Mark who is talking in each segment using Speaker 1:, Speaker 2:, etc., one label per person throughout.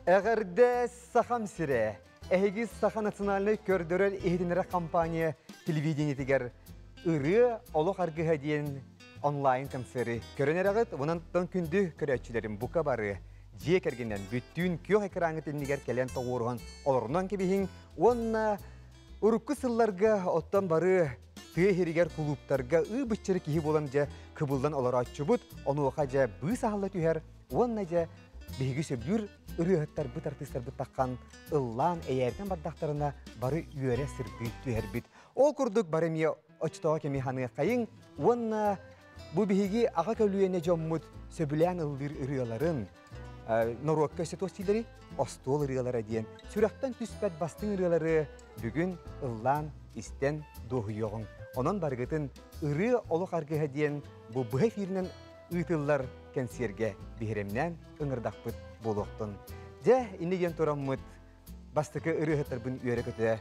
Speaker 1: Эҕэрдэ Сахам сирэ! Эһиги Саха национальнай көрдөрөр иһитиннэрэр компания телевидениетигэр Ырыа олох аргыһа диэн онлайн концеры көрөн эрэҕит. Онон күндү көрөөччүлэрим бука бары дьиэ кэргэнинэн бүттүүн күөх экраҥҥыт иннигэр кэлэн тоҕуоруһан олорунан кэбиһиҥ уонна урукку сылларга оттон бары тыа иһиригэр кулууптарга ыы-быччары киһи буолан дьэ кыбыллан олорооччубут, онуоха дьэ быыс аһылла түһэр уонна дьэ биһиги сөбүлүүр ырыаһыттарбыт, артыыстарбыт таххан ыллаан эйээртэн бардахтарына бары үөрэ сырдыы түһэрбит. Ол курдук бары эмиэ оччотооҕу кэми ханыаххайыҥ уонна бу биһиги аҕа көлүөнэ дьоммут сөбүлээн ыллыыр ырыаларын норуокка өссө туос дииллэрий остуол ырыалара диэн сүрэхтэн түспэт бастыҥ ырыалары бүгүн ыллаан истэн дуоһуйуоҕуҥ. Онон барыгытын Ырыа олох аргыһа диэн бу быһа эфиринэн ыытыллар кэнсиэргэ биһирэмнээн ыҥырдахпыт буолуохтун. Дьэ, инни диэн тураммыт бастакы ырыаһыттарбын үөрэ-көтө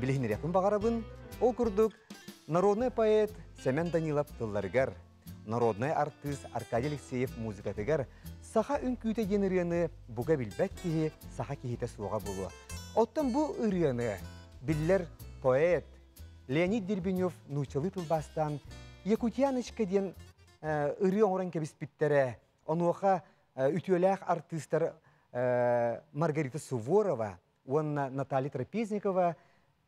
Speaker 1: билиһиннэриэхпин баҕарабын. Ол курдук, народный поэт Сэмэн Данилов тылларыгар, народнай артыыс Аркадий Алексеев музыкатыгар «Саха үҥкүүтэ» диэн ырыаны бука билбэт киһи саха киһитэ суоҕа буолуо. Оттон бу ырыаны биллэр поэт Леонид Дербенев нууччалыы тылбаастаан «Якутяночка» диэн ырыа оҥорон кэбиспиттэрэ. Онуоха үтүөлээх артыыстар Маргарита Суворова уонна Наталья Трапезникова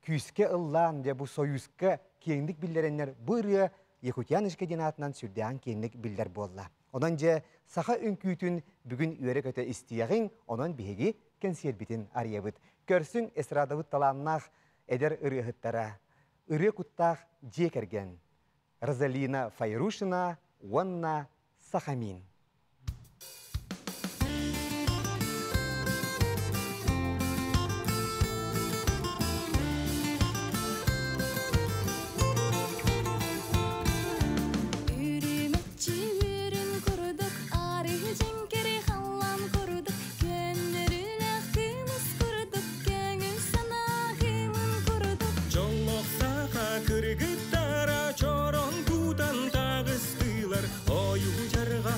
Speaker 1: күүскэ ыллаан, дьэ бу Союзка киэҥник биллэрэннэр бу ырыа Якутяночка диэн аатынан сүрдээҕин киэҥник биллэр буолла. Онон дьэ саха үҥкүүтүн бүгүн үөрэ-көтө истиэҕиҥ, онон биһиги кэнсиэрбитин арыйабыт. Көрсүҥ эстрадабыт талааннаах эдэр ырыаһыттара, ырыа куттаах дьиэ кэргэн Розалина Файрушина уонна Сахамин.
Speaker 2: Үрүмэччи курдук, арыы дьэҥкири халлаан курдук, көннөрүлээх кымыс курдук, көҥүл санаа кыымын курдук.
Speaker 3: Дьоллоох саха кыргыттара чорон тутан таҕыстылар, ойуу дьарҕа.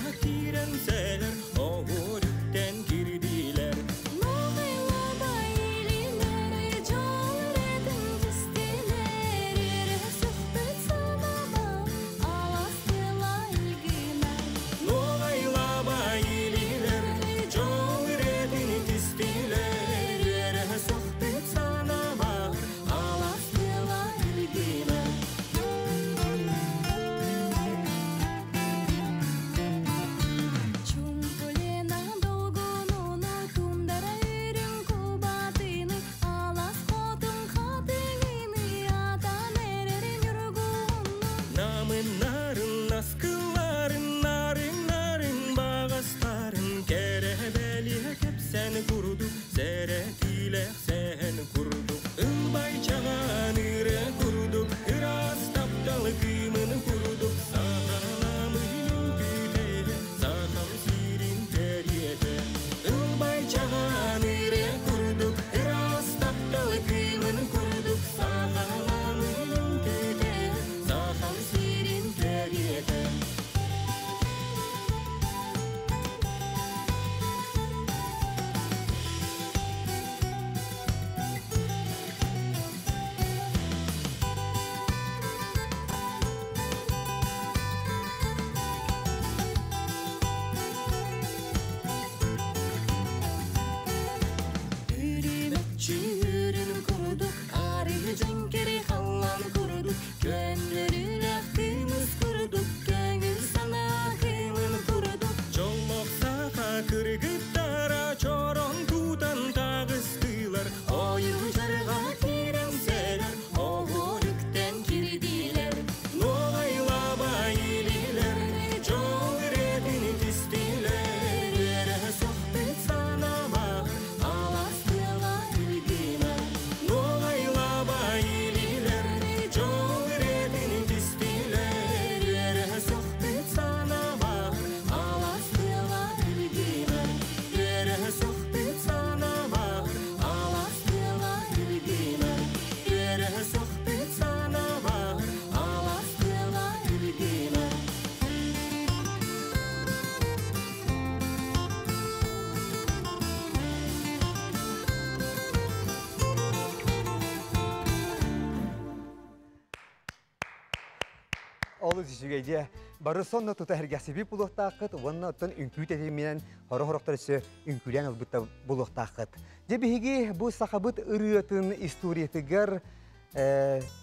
Speaker 1: Олус үчүгэй дьэ. Бары сонно тута сэргэхсийбит буолуохтааххыт уонна оттон үҥкүү тэтиминэн хоро-хорохтор өссө үҥкүүлээн ылбыт да буолуохтааххыт. Дьэ биһиги бу сахабыт ырыатын историятыгар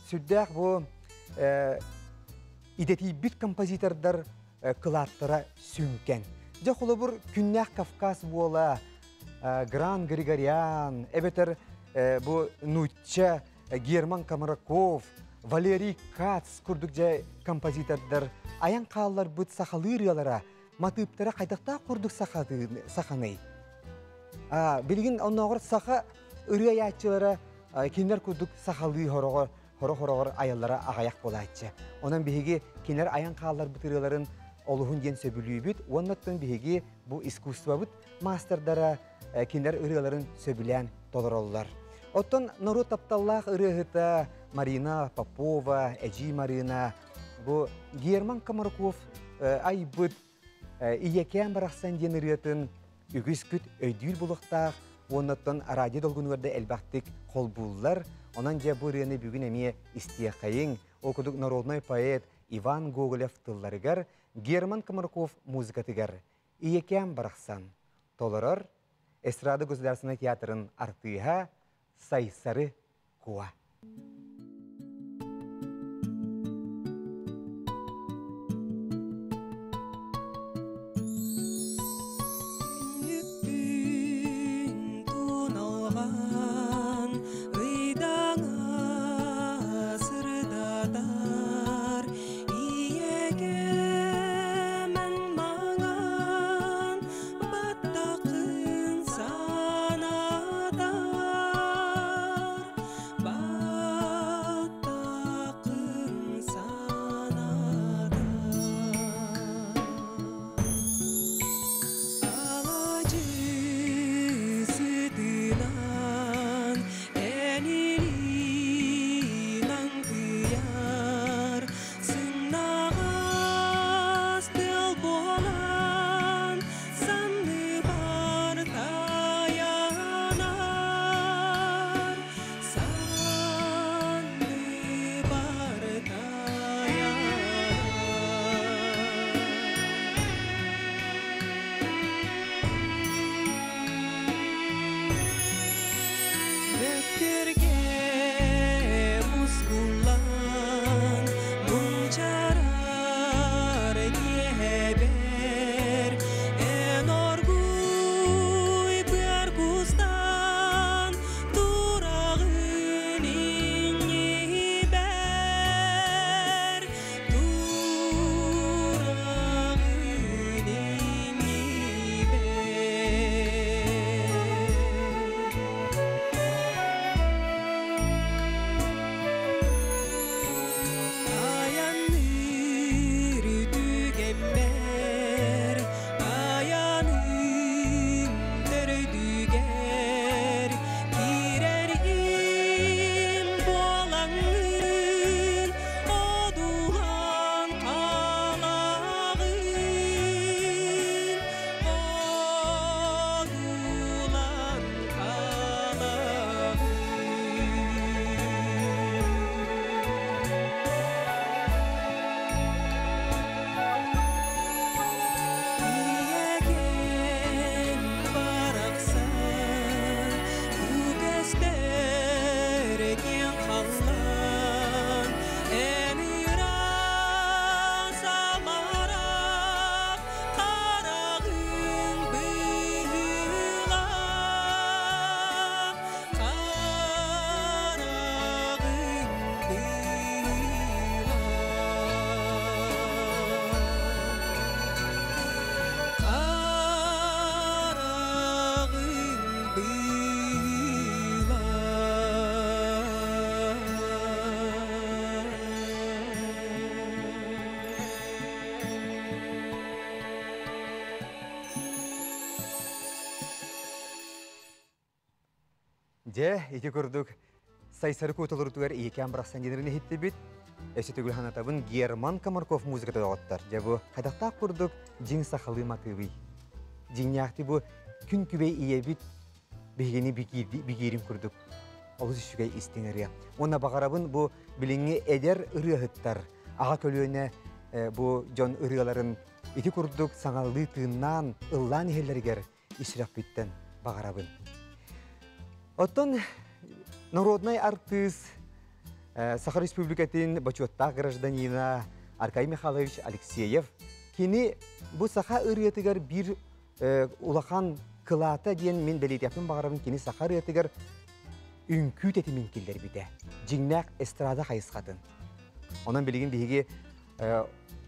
Speaker 1: сүрдээх бу идэтийбит композитордар кылааттара сүҥкэн. Дьэ холобур күннээх Кавказ буола Гран Григорян эбэтэр бу нуучча Герман Комраков, Валерий Кац курдук дьэ композитордар айан хаалларбыт сахалыы ырыалара матыыптара хайдахтаах курдук саханый? Билигин оннооҕор саха ырыа айааччылара кинилэр курдук сахалыы хороҕор хоро-хороҕор айаллара аҕыйах буолааччы. Онон биһиги кинилэр айан хаалларбыт ырыаларын олуһун диэн сөбүлүүбүт уонна оттон биһиги бу искусствобыт маастардара кинилэр ырыаларын сөбүлээн толороллор. Оттон норуот тапталлаах ырыаһыта Марина Попова, Эдьиий Марина, бу Герман Комарков айбыт Ийэкээн барахсан диэн ырыатын үгүс күт өйдүүр булуохтаах уонна оттон радио долгунугар да элбэхтик холбууллар. Онон дьэ бу ырыаны бүгүн эмиэ истиэхэйиҥ. Ол курдук народнай поэт Иван Гоголев тылларыгар, Герман Комарков музыкатыгар Ийэкээн барахсан толорор Эстрада государственнай театрын артыыһа Сайсары Куа.
Speaker 3: Күннүкпүн туналҕан ыйдаҥа сырдатар ийэкэмэн маҥан баттахын санатар баттахын санатар Алаадьы сытынан элилиин аҥкыйар сымнаҕас тыал буолан санныбар тайанар санныбар тайанар. Мөккүргэ мускуллан мунчарар киэһэбэр эн оргууй быар кустан тураҕын иннибэр тураҕын иннибэр. Айанныыр түгэммэр, айаным төрдүгэр киирэр им буолаҥҥын одуулаан хаалаҕын, одуулаан хаалаҕын. Ийэкэм барахсан үгэстэр киэҥ халлаан эн ыраас амарах хараҕыҥ быһыылаах хараҕыҥ быһыылаах хараҕыҥ быһыылаах.
Speaker 1: Дьэ, ити курдук Сайсары куоталарытыгар ийэкээн барахсан диэнэрин иһиттибит. Өссө төгүл санатабын Герман Комарков музыката доҕоттор. Дьэ бу хайдахтаах курдук дьиҥ сахалыы матыыбый. Дьиҥнээхти бу күн күбэй ийэбит биһигини бигиирин курдук олус үчүгэй истиҥ ырыа. Уонна баҕарабын бу билиҥҥи эдэр ырыаһыттар аҕа көлүөнэ бу дьон ырыаларын ити курдук саҥалыы тыыннаан, ыллаан иһэллэригэр ис сүрэхпиттэн баҕарабын. Оттон народнай артыыс Саха Республикатын бочуоттаах гражданина Аркадий Михайлович Алексеев кини бу саха ырыатыгар биир улахан кылаата диэн мин бэлиэтиэхпин баҕарабын кини саха ырыатыгар үҥкүү тэтимин киллэрбитэ. Дьиҥнээх эстрада хайысхатын. Онон билигин биһиги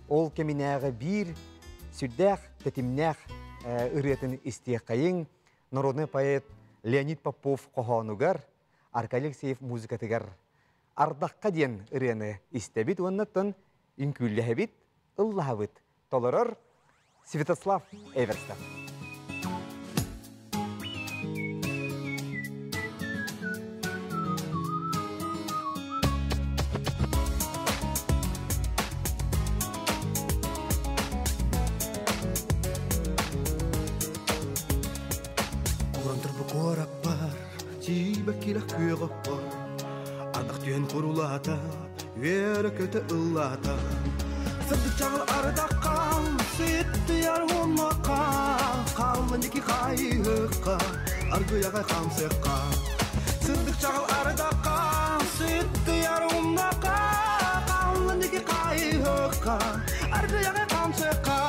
Speaker 1: ол кэминээҕи биир сүрдээх тэтимнээх ырыатын истиэххэйиҥ народный поэт Леонид Попов хоһоонугар Аркадий Алексеев музыкатыгар Ардахха диэн ырыаны истэбит уонна оттон үҥкүүллэһэбит, ыллаһабыт. Толорор Святослав Эверстов.
Speaker 4: Куран турбу куораппар, тиийбэккилэх күөҕүппар, Ардах түһэн курулаата, үөрэ-көтө ыллаата. Сырдык чаҕыл ардахха, сыттыйар уоннахха, хааллан дики хайыһыкка, аргыйаҕа хамсыахха. Сырдык чаҕыл ардахха, сыттыйар умнахха, хааллан дики хайыһыкка, аргыйаҕа хамсыахха.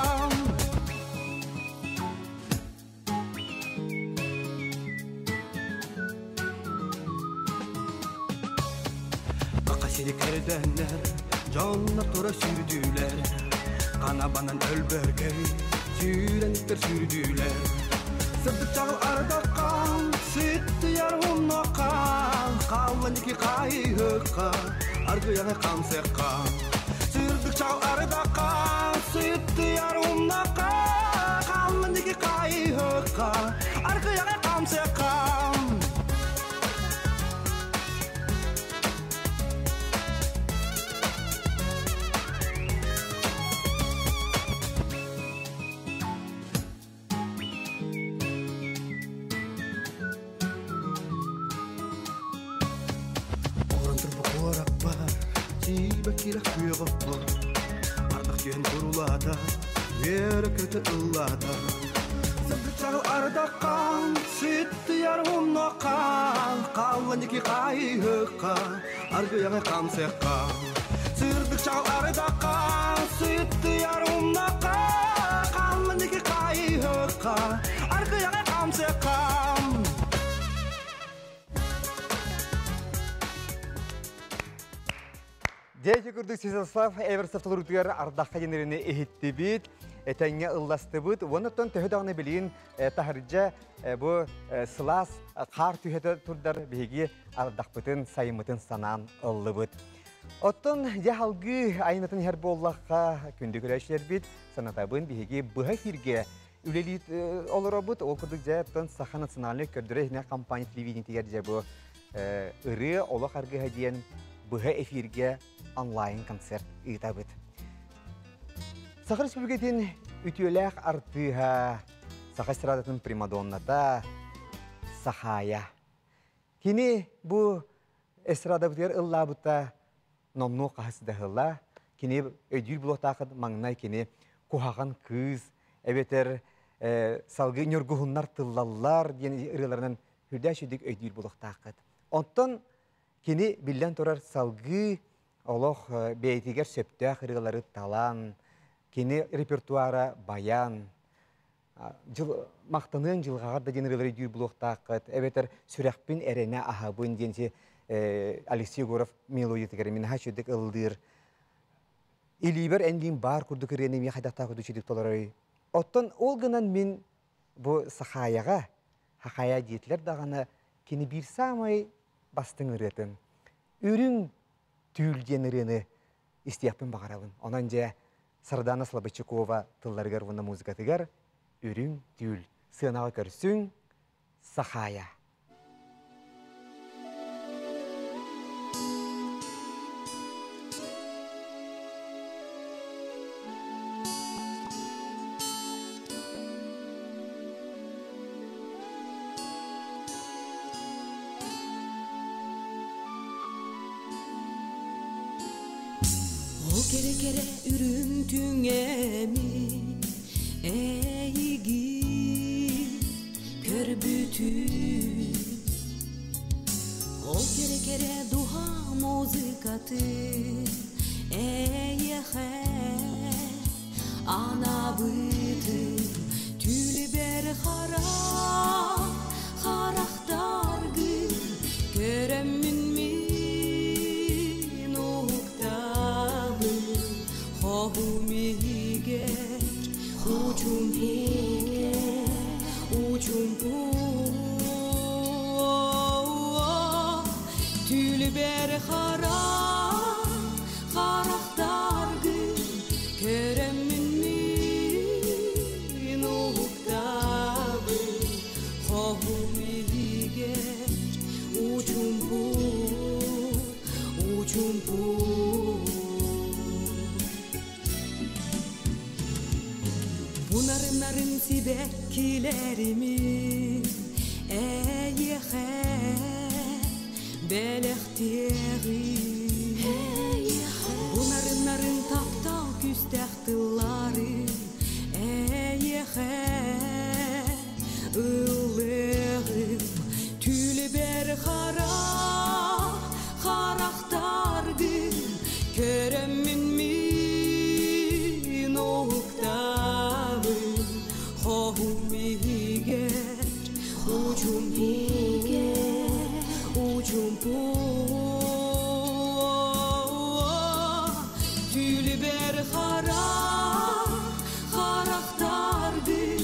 Speaker 4: Кака сири кэрдэннэр, дьоннор тура сүүрдүүлэр, Ханабанан өлбөркөй, сүүрэнтэр сүүрдүүлэр. Сырдык чаҕыл ардахха, сыттыйар умнахха, Хааллан ики хайыһыкка, аргыйаҕы хамсыахха. Сырдык чаҕыл ардахха, сыттыйар умнахха, Хааллан ики хайыһыкка, аргыйаҕы хамсыахха. Орон турбу куораппар, тиийбэккилэх күөҕүппар, Ардах түһэн курулаата, үөрэ-көтө ыллаата. Сырдык чаҕыл ардахха, сыттыйар умнахха, Хааллан ики хайыһыкка, аргыйаҕы хамсыахха. Сырдык чаҕыл ардахха, сыттыйар умнахха, Хааллан ики хайыһыкка, аргыйаҕы хамсыахха.
Speaker 1: Дьэ курдук Святослав Эверстов толоруутугар ардахха диэн иһиттибит, этэҥҥэ ылластыбыт. Уонна төһө даҕаны билигин таһырдьа бу сылаас хаар түһэтэ турдар биһиги ардахпытын, сайыммытын санаан ыллыбыт. Оттон дьэ халгыы айнатын иһэр буоллахха күндү көрөөччүлэрбит санатабын биһиги быһа эфиргэ үлэлии олоробут. Ол курдук дьэ оттон Саха национальнай көрдөрөр иһинэн компания телевидениетигэр дьэ бу ырыа олох аргыһа диэн быһа эфиргэ онлайн концерт ыытабыт. Саха Республикатын үтүөлээх артыыһа, Саха эстрадатын примадонната Сахая. Кини бу эстрадабытыгар ыллаабыта номнуо хаһыс да ыла. Кини өйдүүр булуохтаахыт маҥнай кини куһаҕан кыыс эбэтэр салгыы ньургуһуннар тыллаллар диэн ырыаларынан үрдээх сүдүк өйдүүр булуохтааххыт. Оттон кини биллэн турар салгыы олох бэйэтигэр сөптөөх ырыалары талан, кини репертуара баян, махтаныан дьылҕаҕар да диэн ырыалары өйдүүр булуохтааххыт, эбэтэр сүрэхпин эрэнэ аһабын диэн Алексей Егоров мелодиятыгар мин наһаа үчүгдүк ыллыыр. Илиибэр эн баар курдук ырыаны эмиэ хайдахтаах курдук үчүгдүк толорой. Оттон ол гынан мин бу Сахаяҕа, Хахая диэтилэр даҕаны кини биир саамай бастыҥ ырыатын Үрүҥ түүл диэн ырыаны истиэхпин баҕарабын. Онон дьэ Сардана Слободчикова тылларыгар уонна музыкатыгар Үрүҥ түүл сыанаҕа көрсүҥ Сахая.
Speaker 3: Ол Кэрэ-кэрэ үрүҥ түҥэми эйигин көрбүтүм. Ол кэрэ-кэрэ дуһа музыкатын эйиэхэ анабытым. Түлүбэр хара харахтаргын көрөммүн мин уһуктабын. Хоһум иһигэр учумпу, учумпу. Түлүбэр хара харахтаргын көрөммүн мин уһуктабын. Хоһум иһигэр учумпу, учумпу. Бунарын-нарын сибэккилэримин эйиэхэ бэлэхтиэҕим. Бунарын-нарын таптал күстэх тылларын эйиэхэ ыллыаҕым. Түлүбэр хара харахтаргын көрөммүн мин уһуктабын. Хоһум иһигэр учумпу, учумпу. Түлүбэр хара харахтаргын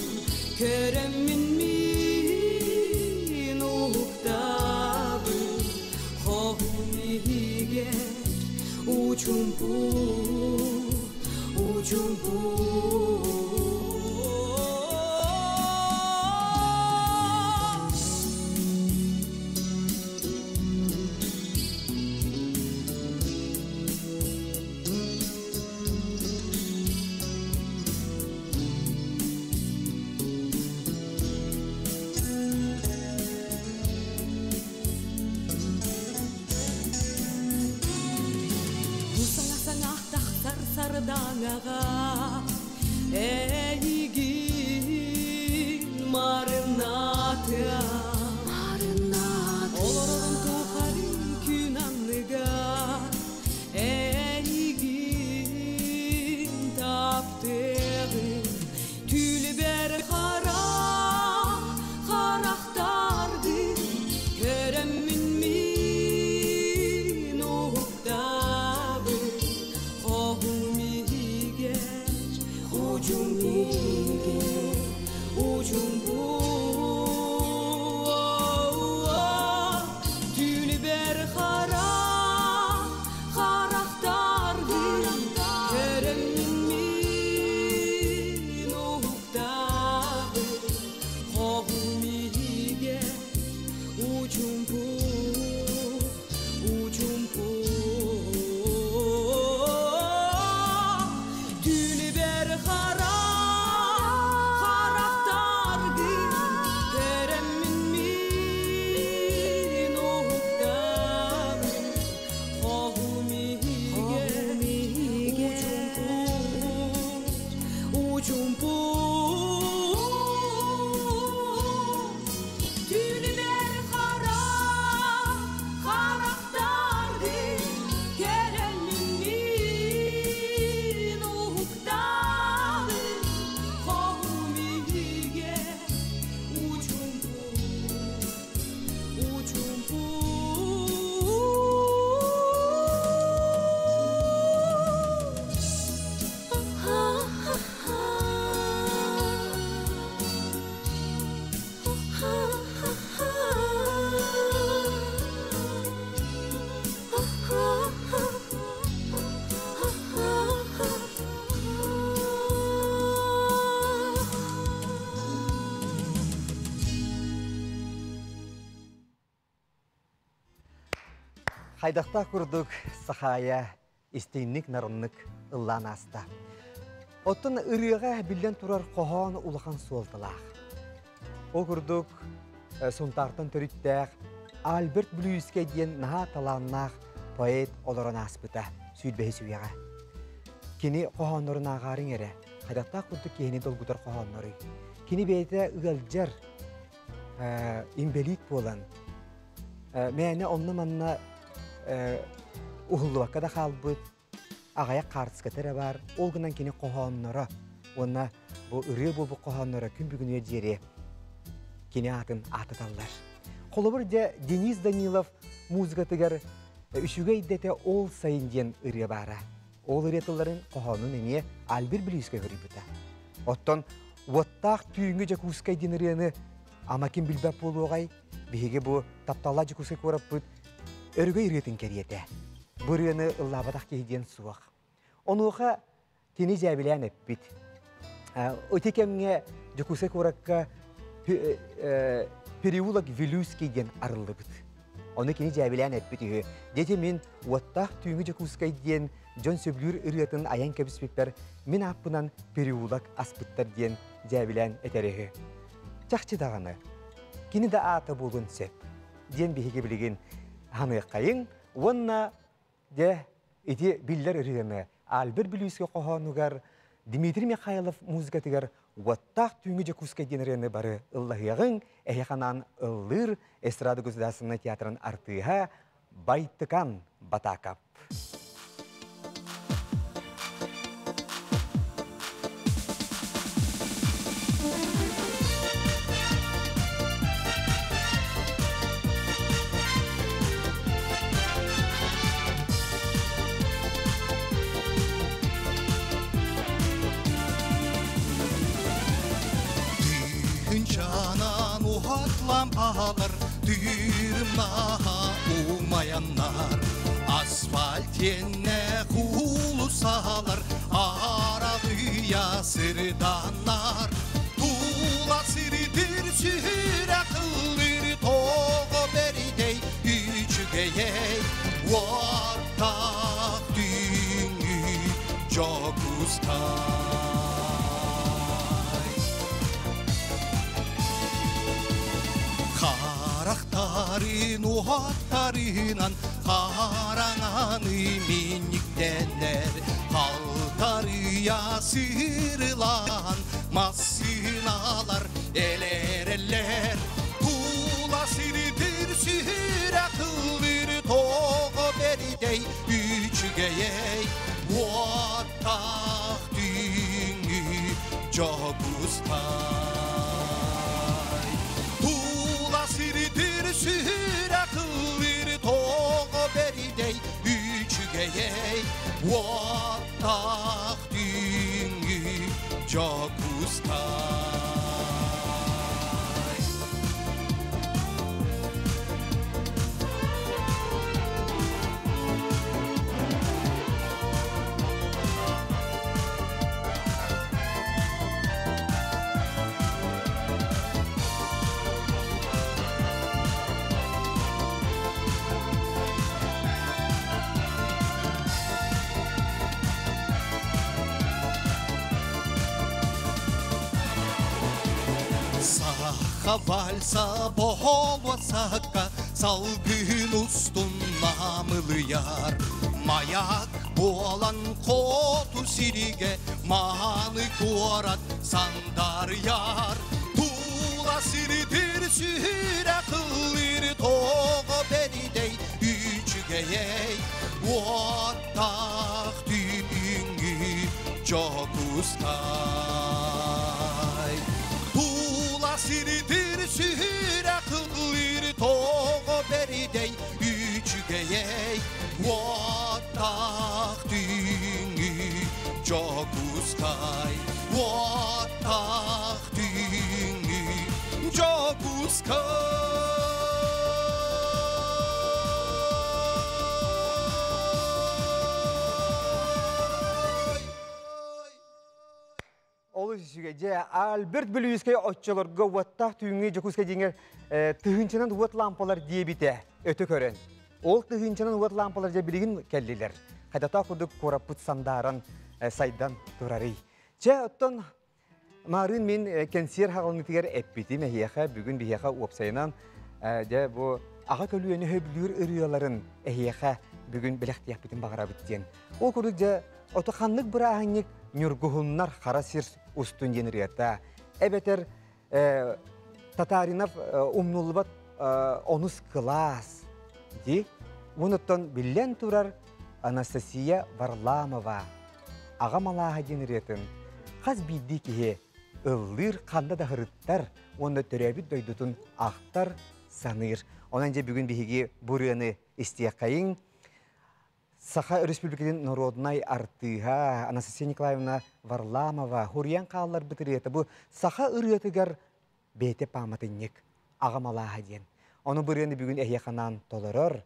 Speaker 3: көрөммүн мин уһуктабын. Хоһум иһигэр учумпу, учумпу. Бу саҥа саҥа тахсар сардаҥаҕа эйигин марынатыам. Олорорун тухары күн анныгар эйигин таптыаҕым. Түлүбэр хара харахтаргын көрөммүн мин уһуктабын. Хоһум иһигэр учумпу, учумпу. Түлүбэр хара харахтаргын көрөммүн мин уһуктабын. Хоһум иһигэр учумпу, учумпу. Түлүбэр хара харахтаргын көрөммүн мин уһуктабын. Хоһум иһигэр учумпу, учумпу. Түлүбэр хара харахтаргын көрөммүн мин уһуктабын. Хоһум иһигэр учумпу, учумпу.
Speaker 1: Хайдахтаах курдук Сахая истиҥник нарыннык ыллаан ааста. Оттон ырыаҕа биллэн турар хоһоон улахан суолталаах. Ол курдук Сунтаартан төрүттээх Альберт Бүлүүйүскэй диэн наһаа талааннаах поэт олорон ааспыта сүүрбэһис үйэҕэ. Кини хоһооннорун ааҕаарыҥ эрэ, хайдахтаах курдук киһини долгутар хоһоонноруй. Кини бэйэтэ ыалдьар, инбэлиит буолан, мээнэ онно-манна уһуллубакка да хаалбыт, аҕыйах хаартыската эрэ баар. Ол гынан кини хоһоонноро уонна бу ырыа буолбут хоһоонноро күн бүгүнүгэр диэри кини аатын ааттаталлар. Холобур дьэ Денис Данилов музыкатыгар «Үчүгэй дэтэ ол сайын» диэн ырыа баара. Ол ырыа тылларын хоһоонун эмиэ Альберт Бүлүүскэй хоруйбута. Оттон «Уоттаах түүҥҥү Дьокуускай» диэн ырыаны ама ким билбэт буолуоҕай? Биһиги бу тапталлаах Дьокуускай куораппыт өрөгөй ырыатын кэриэтэ. Бу ырыаны ыллаабатах киһи диэн суох. Онуоха кини дьээбилээн эппит. Ити кэмҥэ Дьокуускай куоракка переулок Вилюйский диэн арыллыбыт. Ону кини дьээбилээн эппит үһү. Дети мин уоттаах түүҥү Дьокуускай диэн дьон сөбүлүүр ырыатын айан кэбиспиппэр мин ааппынан переулок аспыттар диэн дьээбилээн этэр үһү. Чахчы даҕаны, кини да аата буолуон сөп диэн биһиги билигин ханыаххайыҥ уонна дьэ ити биллэр ырыаны Альберт Бүлүүскэ хоһоонугар Дмитрий Михайлов музыкатыгар «Уоттаах түүҥҥү Дьокуускай» диэн ырыаны бары ыллаһыаҕыҥ, эһиэхэ анаан ыллыыр эстрада государственнай театрын артыыһа Байтыкан Батаакап.
Speaker 4: Тыһыынчанан уһатлампалар, тыырымнаһа умаяннар, асфальт иэннэ уулуссалар, аралыйа сырданнар. Тула сирдир сүрэх ыллыр тоҕо бэридэй үчүгэйэй уоттаах түүҥҥү Дьокуускай. Харахтарын уһаттарынан хараҥаны минниктэнэр халтарыйа сыырылаан массыыналар элэрэллэр тула сирдир сүрэх ыллыр тоҕо бэридэй үчүгэйэй уоттаах түүҥҥү Дьокуускай. Тула сирдир сүрэх ыллыр тоҕо бэридэй үчүгэйэй уоттаах түүҥҥү Дьокуускай. Саха вальса боһолуосакка салгын устун намылыйар. Маяк буолан хоту сиригэ мааны куорат сандарыйар. Тула сирдир сүрэх ыллыр тоҕо бэридэй үчүгэйэй уоттаах түүҥҥү Дьокуускай. Тула сирдир сүрэх ыллыр тоҕо бэридэй үчүгэйэй уоттаах түүҥҥү Дьокуускай. Уоттаах түүҥҥү Дьокуускай.
Speaker 1: Олус үчүгэй. Дьэ, Альберт Бүлүүскэй оччолорго уоттаах түүҥҥү Дьокуускай дьиҥэр тыһыынчанан уот лампалар диэбитэ өтө көрөн. Ол тыһыынчанан уот лампалар дьэ билигин кэллилэр. Хайдатаах курдук куораппыт сандааран сайдан турарый. Чэ, оттон маарыын мин кэнсиэр хаҕылынытыгар эппитим эһиэхэ, бүгүн биһиэхэ уопсайынан дьэ бу аҕа көлүөнэ сөбүлүүр ырыаларын эһиэхэ бүгүн бэлэхтиэхпитин баҕарабыт диэн. Ол курдук дьэ Ото ханнык бырааһынньык Ньургуһуннар хара сир устун диэн ырыата, эбэтэр Татаринов умнуллубат онус кылаас ди. Онуттан биллэн турар Анастасия Варламова аҕам алааһа диэн ырыатын хас биирдии киһи ыллыыр, ханна да һырыттар уонна төрөөбүт дойдутун ахтар, саныыр. Онон дьэ бүгүн биһиги бу ырыаны истиэххэйиҥ. Саха Өрөспүүбүлүкэтин норуодунай артыыһа Анастасия Николаевна Варламова хуруйан хаалларбыт ырыата бу саха ырыатыгар бэйэтэ пааматынньык аҕам алааһа диэн. Ону бу ырыаны бүгүн эһиэхэ анаан толорор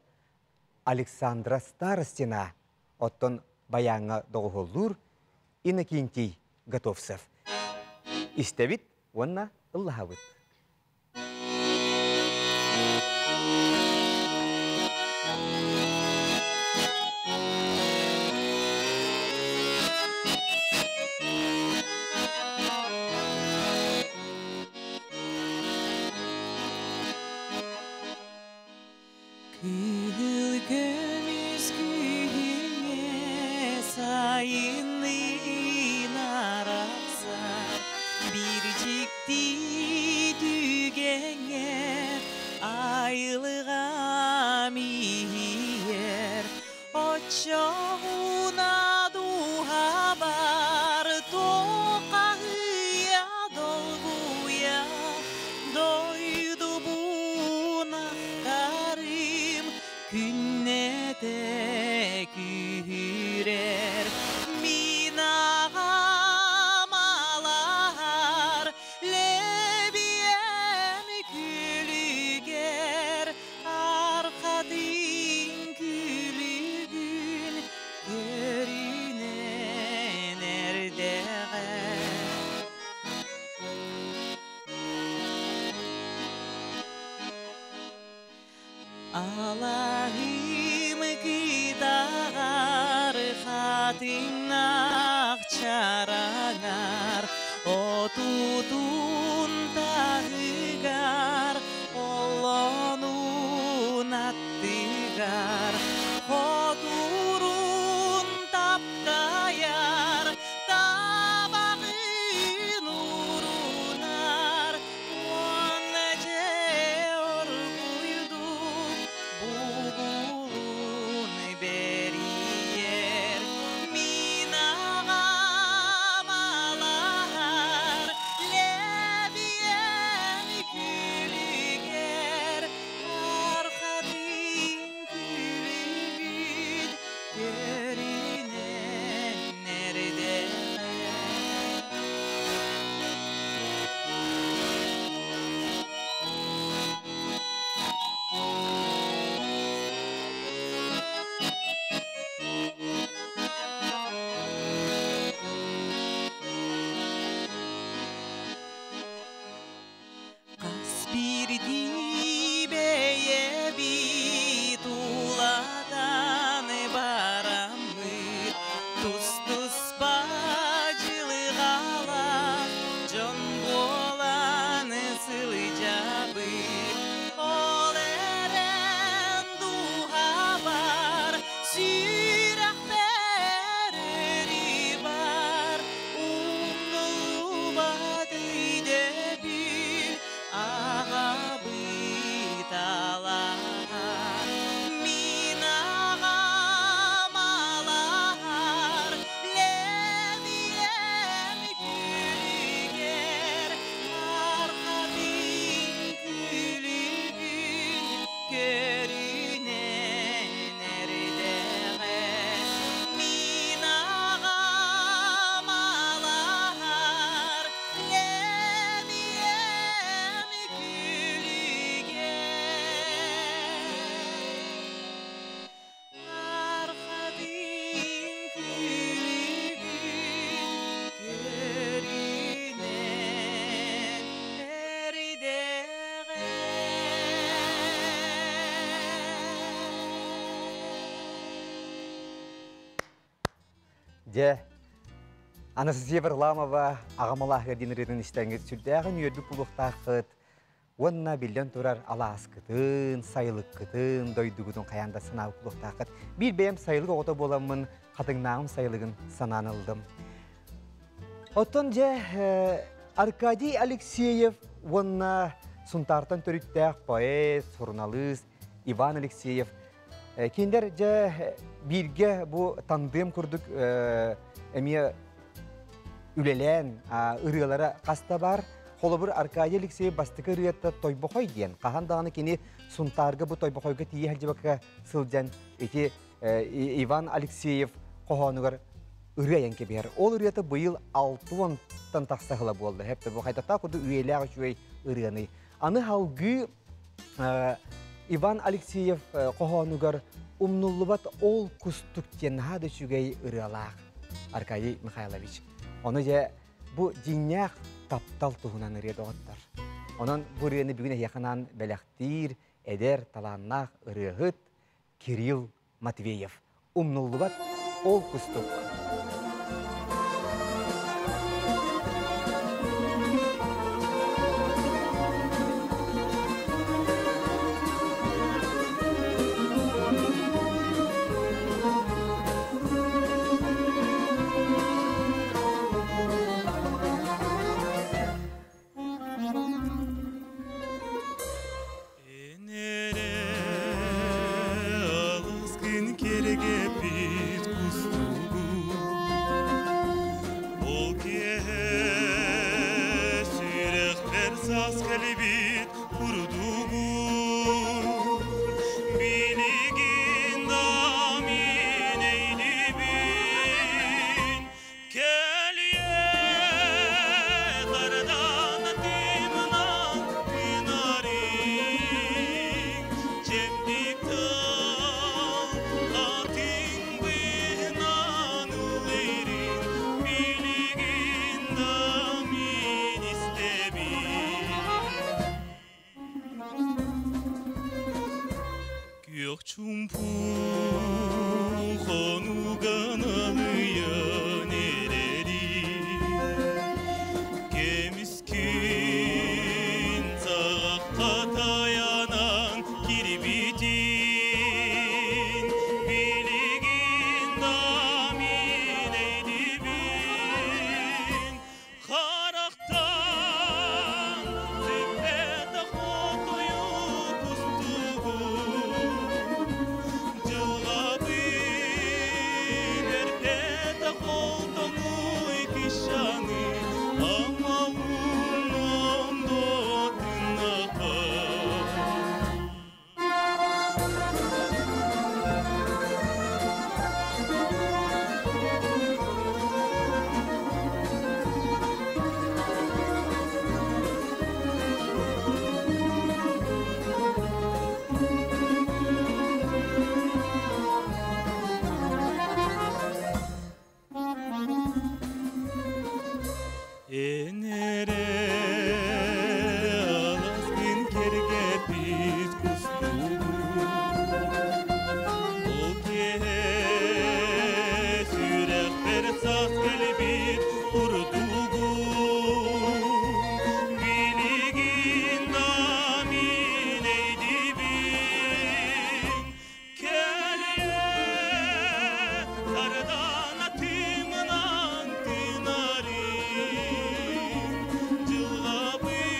Speaker 1: Александра Старостина, оттон баяҥҥа доҕуһуоллуур Иннокентий Готовцев. Истэбит уонна ыллаһабыт.
Speaker 3: Кыһыл көмүс күһүҥҥэ сайынныын арахсар биир дьикти түгэҥҥэ айылҕам иһийэр оччоҕуна дууһабар туоххаһыйа долгуйа дойдубун ахтарым күннэтэ күүһүрэр мин аҕам алаһар лэбиэм күлүгэр архатын күлүгүн көрүнэн эрдэҕэ. Алаһым кытаҕар хатыҥнаах чараҥар отутун таһыгар оллонун аттыгар хотурун таптайар табаҕын уурунар уонна дьэ оргуйдук бугулун бэрийэр мин аҕам алаһар лэбиэн күлүгэр архатын күлүгүн көрүнэн эрдэҕэ. Хас биирдии бэйэбит улаатан бараммыт тус-туспа дьылҕалаах дьон буолан сылдьабыт. Ол эрэн дууһабар сүрэхпэр өрүү бар умнуллубат өйдөбүл аҕабыт алаһар мин аҕам алаһар лэбиэм күлүгэр архатын күлүгүн көрүнэн эрдэҕэ мин аҕам алаһар лэбиэм күлүгэр архатын күлүгүн көрүнэн эрдэҕэ.
Speaker 1: Дьэ, Анастасия Варламова аҕам алааһыгар диэн ырыатын истэҥҥит сүрдээҕин үөрбүт буолуохтааххыт. Уонна биллэн турар алааскытын, сайылыккытын, дойдугутун хайаан да санаабыт буолуохтааххыт. Биир бэйэм сайылык оҕото буоламмын, хатыҥнааҕым сайылыгын санаан ыллым. Оттон дьэ Аркадий Алексеев уонна Сунтаартан төрүттээх поэт, суруналыыс Иван Алексеев кинилэр дьэ бииргэ бу тандем курдук эмиэ үлэлээн ырыалара хаста бар. Холобур, Аркадий Алексеев бастакы ырыата Тойбохой диэн. Хаһан даҕаны кини Сунтаарга бу Тойбохойго тиийэ сылдьыбакка сылдьан ити Иван Алексеев хоһоонугар ырыа айан кэбиһэр. Ол ырыата быйыл 60-тан тахса сыла буолла. Хэптэ бу хайдахтаах курдук үйэлээх үчүгэй ырыаны. Аны халгыы Иван Алексеев хоһоонугар умнуллубат ол кустук диэн наһаа да үчүгэй ырыалаах Аркадий Михайлович. Ону дьэ бу дьиҥнээх таптал туһунан ырыа доҕоттор. Онон бу ырыаны бүгүн эһиэхэ анаан бэлэхтиир эдэр талааннаах ырыаһыт Кирилл Матвеев. Умнуллубат ол кустук.
Speaker 3: Энере алыс күн кэргэппит кустугу Ол киэһэ сүрэхпэр саас кэлбит курдугу Билигин да мин эйдибин Кэлиэ хардан тымнан тынарың Чэбдик тыл атың быһынан ылырын Билигин да мин истэбин Күөх чуумпу хонуган алыйан эрэрин Кемискин саҕахха таянан кирбитин Билигин да мин эйдибин Харахтан сүппэтэх отойу кустугу Дьылҕабын эрпэтэх олтоҥуй кишаны Амалун ондотуннаха. Энере аласкын кэргэппит кустугу Ол киэһэ сүрэхпэр саас кэлбит курдугу Билигин да мин эйдибин Кэлиэ сардаана тымнан тынарын Дьылҕабын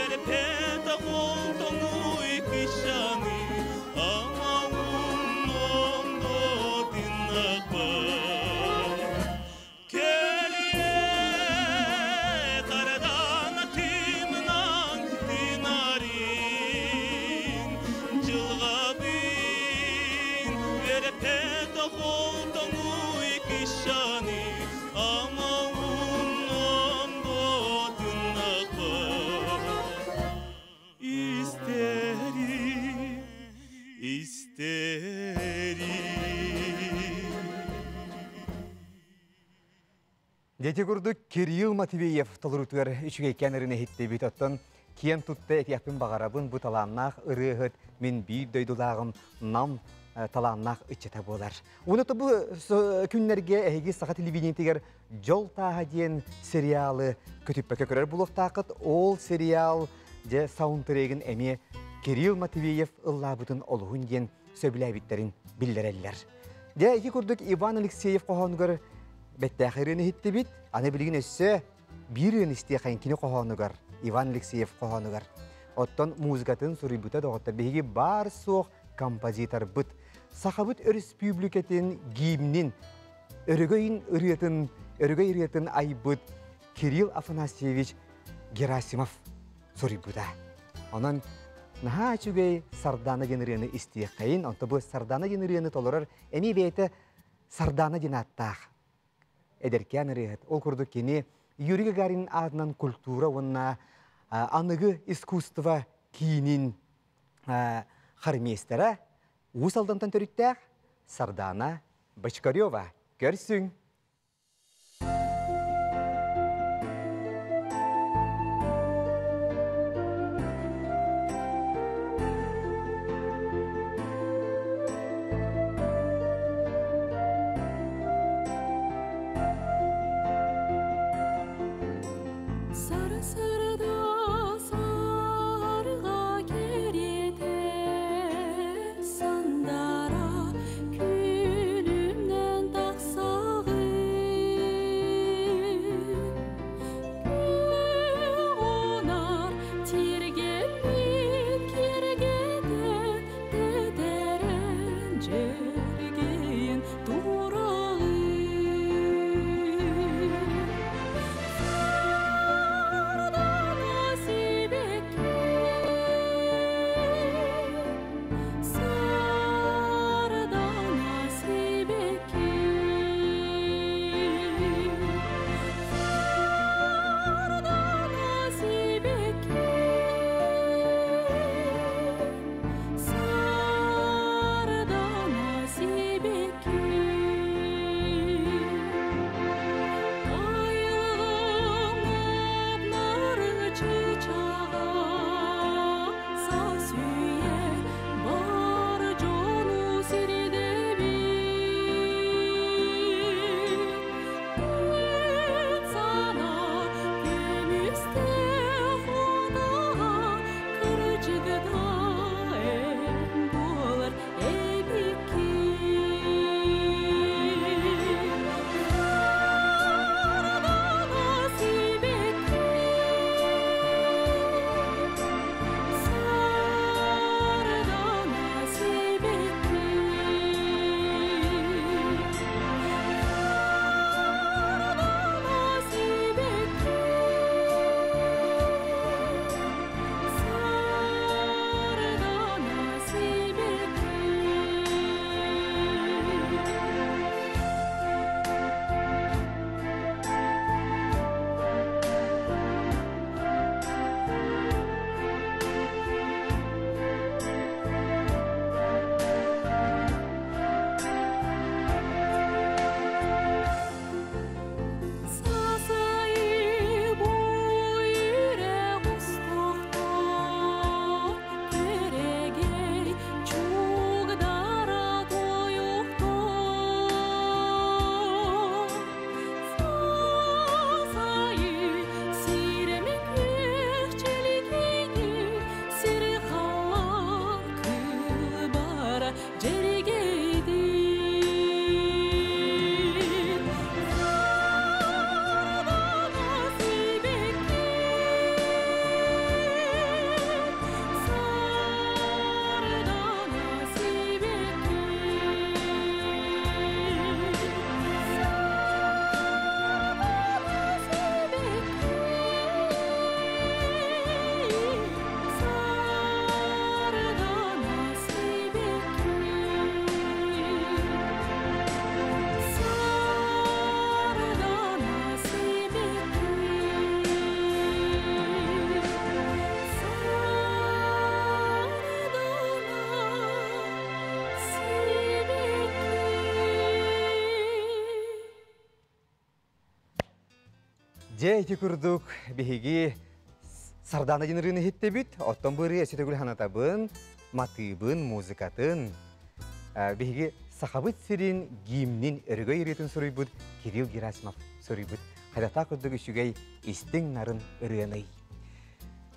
Speaker 3: эрпэтэх олтоҥуй кышаны Амалун ондотуннахпар Кэлиэ сардаана тымнан тынарын Дьылҕабын эрпэтэх олтоҥуй кышаны Амалун ондотуннахпар Истерим, истерим.
Speaker 1: Дети курдук Кирилл Матвеев толорутугар үчүгэйкээн ырыны иһиттибит. Оттон киэн тутта этиэхпин баҕарабын бу талааннаах ырыаһыт мин биир дойдулааҕым Нам талааннаах ыччата буолар. Уонна бу күннэргэ эһиги саха телевидениетигэр Дьол тааһа диэн сериалы көтүппэккэ көрөр буолуохтааххыт. Ол сериал дьэ саундтрегин эмиэ Кирилл Матвеев ыллаабытын олуһун диэн сөбүлээбиттэрин биллэрэллэр. Дьэ ити курдук Иван Алексеев хоһоонугар бэттээхэй ырыаны иһиттибит. Аны билигин өссө биир ырыаны истиэхэйин кини хоһоонугар, Иван Алексеев хоһоонугар. Оттон музыкатын суруйбута доҕоттор биһиги баар-суох композиторбыт. Сахабыт Өрөспүүбүлүкэтин гимнин өрөгөйүн ырыатын, өрөгөй ырыатын айбыт Кирилл Афанасьевич Герасимов суруйбута. Онон наһаа үчүгэй Сардаана диэн ырыаны истиэххэйин. Онто бу Сардаана диэн ырыаны толорор эмиэ бэйэтэ Сардаана диэн ааттаах эдэркээн ырыаһыт. Ол курдук кини Юрий Гагарин аатынан культура уонна аныгы искусство киинин хормейстера Уус Алдантан төрүттээх Сардаана Бочкарева. Көрсүҥ!
Speaker 2: Сарсырда сарга кэриэтэ сандара күлүмнэн тахсаҕын. Күөх тиргэммит киэргэтэн тэтэрэн дьэргэйэн тураҕын. Сардана сибэкки, сардана сибэкки, сардана сибэкки, сардана сибэкки. Айылҕам нарын чыычааҕа саас үйэ бар дьону сирдэбит. Күн санаа көмүстээх удаҕа кырдьыгыта эн буолар эбиккин. Сардана сибэкки, сардана сибэкки, сардана сибэкки, сардана сибэкки. Сасайы буйре устухта керегей чугдара тойукту. Сасайы сиреме көхчеликейди сири халлан кылбара жеригейди. Сардана сибэкки, сардана сибэкки, сардана сибэкки, сардана сибэкки. Сардана сибэкки, сардана сибэкки.
Speaker 1: Дьэ ити курдук биһиги Сардаана диэн ырыаны иһиттибит. Оттон бу ырыа өссө төгүл санатабын, матыыбын, музыкатын Биһиги Сахабыт сирин гимнин өрөгөй ырыатын суруйбут Кирилл Герасимов суруйбут хайдахтаах курдук үчүгэй истиҥ нарын ырыаный.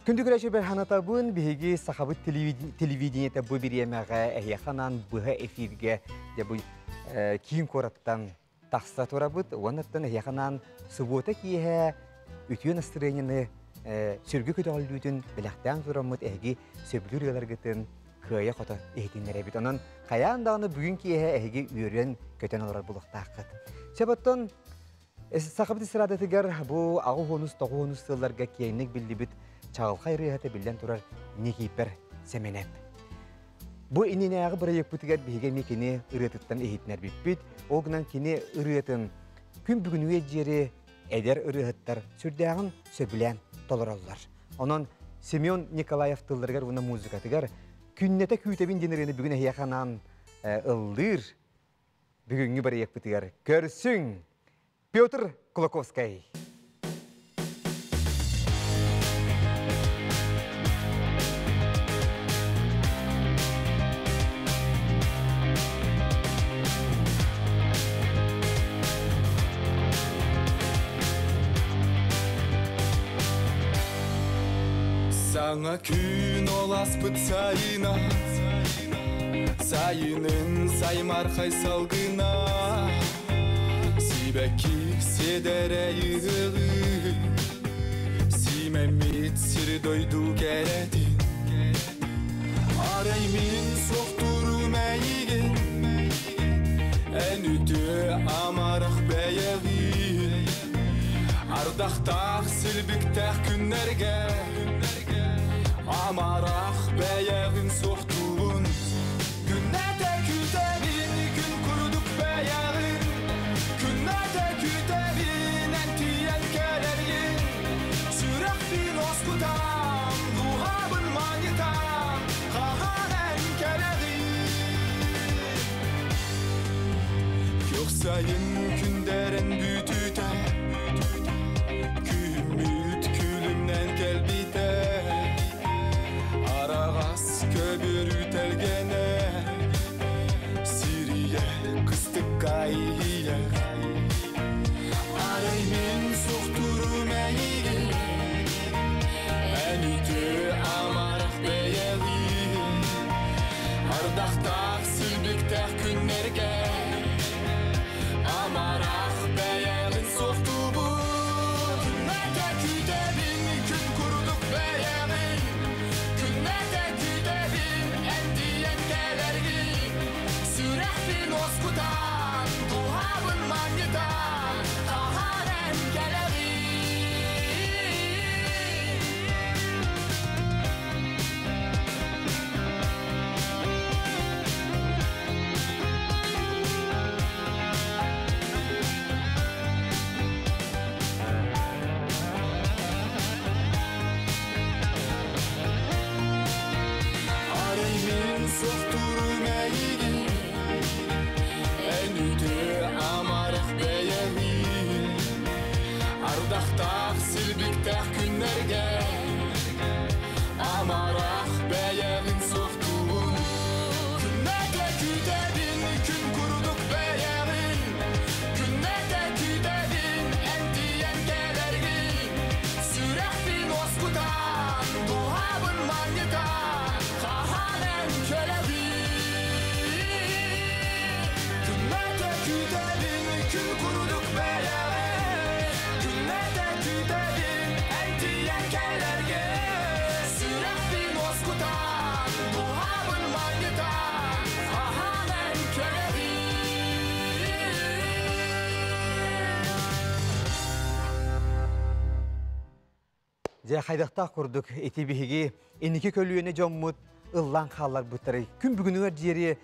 Speaker 1: Күндү көрөөччүлэр ханатабын биһиги Сахабыт телевидениетэ бу бириэмэҕэ эһиэхэ анаан быһа эфиргэ дьэ бу киин куораттан тахса турабыт уоннаттан эһиэхэ анаан субуота киэһэ үтүө настырыанньаны сүргү көтөҕүллүүтүн бэлэхтээн тураммыт эһиги сөбүлүүр ыаларгытын кыайа-хото иһитиннэрэбит. Онон хайаан даҕаны бүгүн киэһэ эһиги үөрэн көтөн олорор булуохтааххыт. Сөп оттон Сахабыт эстрадатыгар бу аҕыс тоҕуонус сылларга киэҥник биллибит чаҕылхай ырыаһыта биллэн турар Никииппэр Сэмэнэп. Бу иннинээҕи бырайыакпытыгар биһиги эмиэ кини ырыатыттан иһитинэрбиппит. Ол гынан кини ырыатын күн бүгүнүгэ диэри эдэр ырыаһыттар сүрдээҕин сөбүлээн толороллор. Онон Семен Николаев тылларыгар уонна музыкатыгар күннэтэ күүтэбин диэн ырыаны бүгүн эһиэхэ анаан ыллыыр бүгүҥҥү бырайыакпытыгар көрсүҥ! Петр Кулаковскай.
Speaker 5: Саҥа күн ол аспыт сайына Сайынын саймархай салгына Сибэкки сиэдэрэй ыһыгы Симэммит сири дойду кэрэтин Арай мин суохтуурум эйигин Эн үтүө амарах бэйэҕин Ардахтаах силбиктээх күннэргэ Амарах бэйэҕин суохтуубун Күннэтэ күүтэбин күн курдук бэйэҕин Күннэтэ күүтэбин эн тиийэн кэлэргин Сүрэхпин оскутан, дууһабын манньытан Хаһан эн кэлэҕин Күөх сайын күндэрин бүтүтэ Күммүт күлүмнэн кэлбитэ Араҕас көбүөрү тэлгэнэ Сирийэ кыстыкка иһийэр Арай мин суохтуурум эйигин Эн үтүө амарах бэйэлиин Ардахтаах силбиктээх күннэргэ Амарах бэйэҕин суохтуубун Күннэтэ күүтэбин күн курдук бэйэҕин Күннэтэ күүтэбин эн тиийэн кэлэргин Сүрэхпин уоскутан, дууһабын манньытан Хаһан эн кэлэҕин Арай мин суохтуурум эйигин Эн үтүө амарах бэйэҕин Ардахтаах силбиктээх күннэргэ Амарах бэйэҕин суохтуубун Күннэтэ күүтэбин күн курдук бэйэҕин Күннэтэ күүтэбин эн тиийэн кэлэргин Сүрэхпин уоскутан, дууһабын манньытан Хаһан эн кэлэҕин Күннэтэ күүтэбин күн курдук бэйэҕин Күннэтэ күүтэбин эн тиийэн кэлэргин Сүрэхпин уоскутан, дууһабын манньытан Хаһан эн кэлэҕин
Speaker 1: Дьэ хайдахтаах курдук ити биһиги инники көлүөнэ дьоммут ыллаан хаалларбыттарый. Күн бүгүнүгэр диэри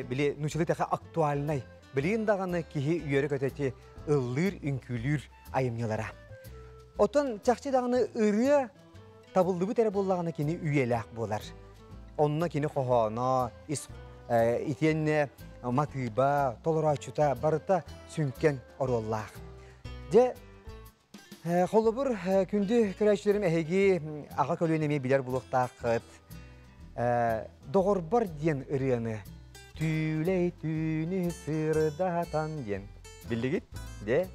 Speaker 1: били нууччалыы тэхэ актуальнай. Билигин даҕаны киһи үөрэ-көтө ити ыллыыр, үҥкүүлүүр айымньылара. Оттон чахчы даҕаны ырыа табыллыбыт эрэ буоллаҕына кини үйэлээх буолар. Онно кини хоһооно, ис итиэннэ матыыба, толорооччута барыта сүҥкэн оруоллаах. Дьэ, Холобур, күндү көрөөччүлэрим эһиги аҕа көлүөнэ эмиэ билэр буолуохтааххыт. Доҕорбор диэн ырыаны Түлэй түүнү сырдатан диэн. Биллигит? Де?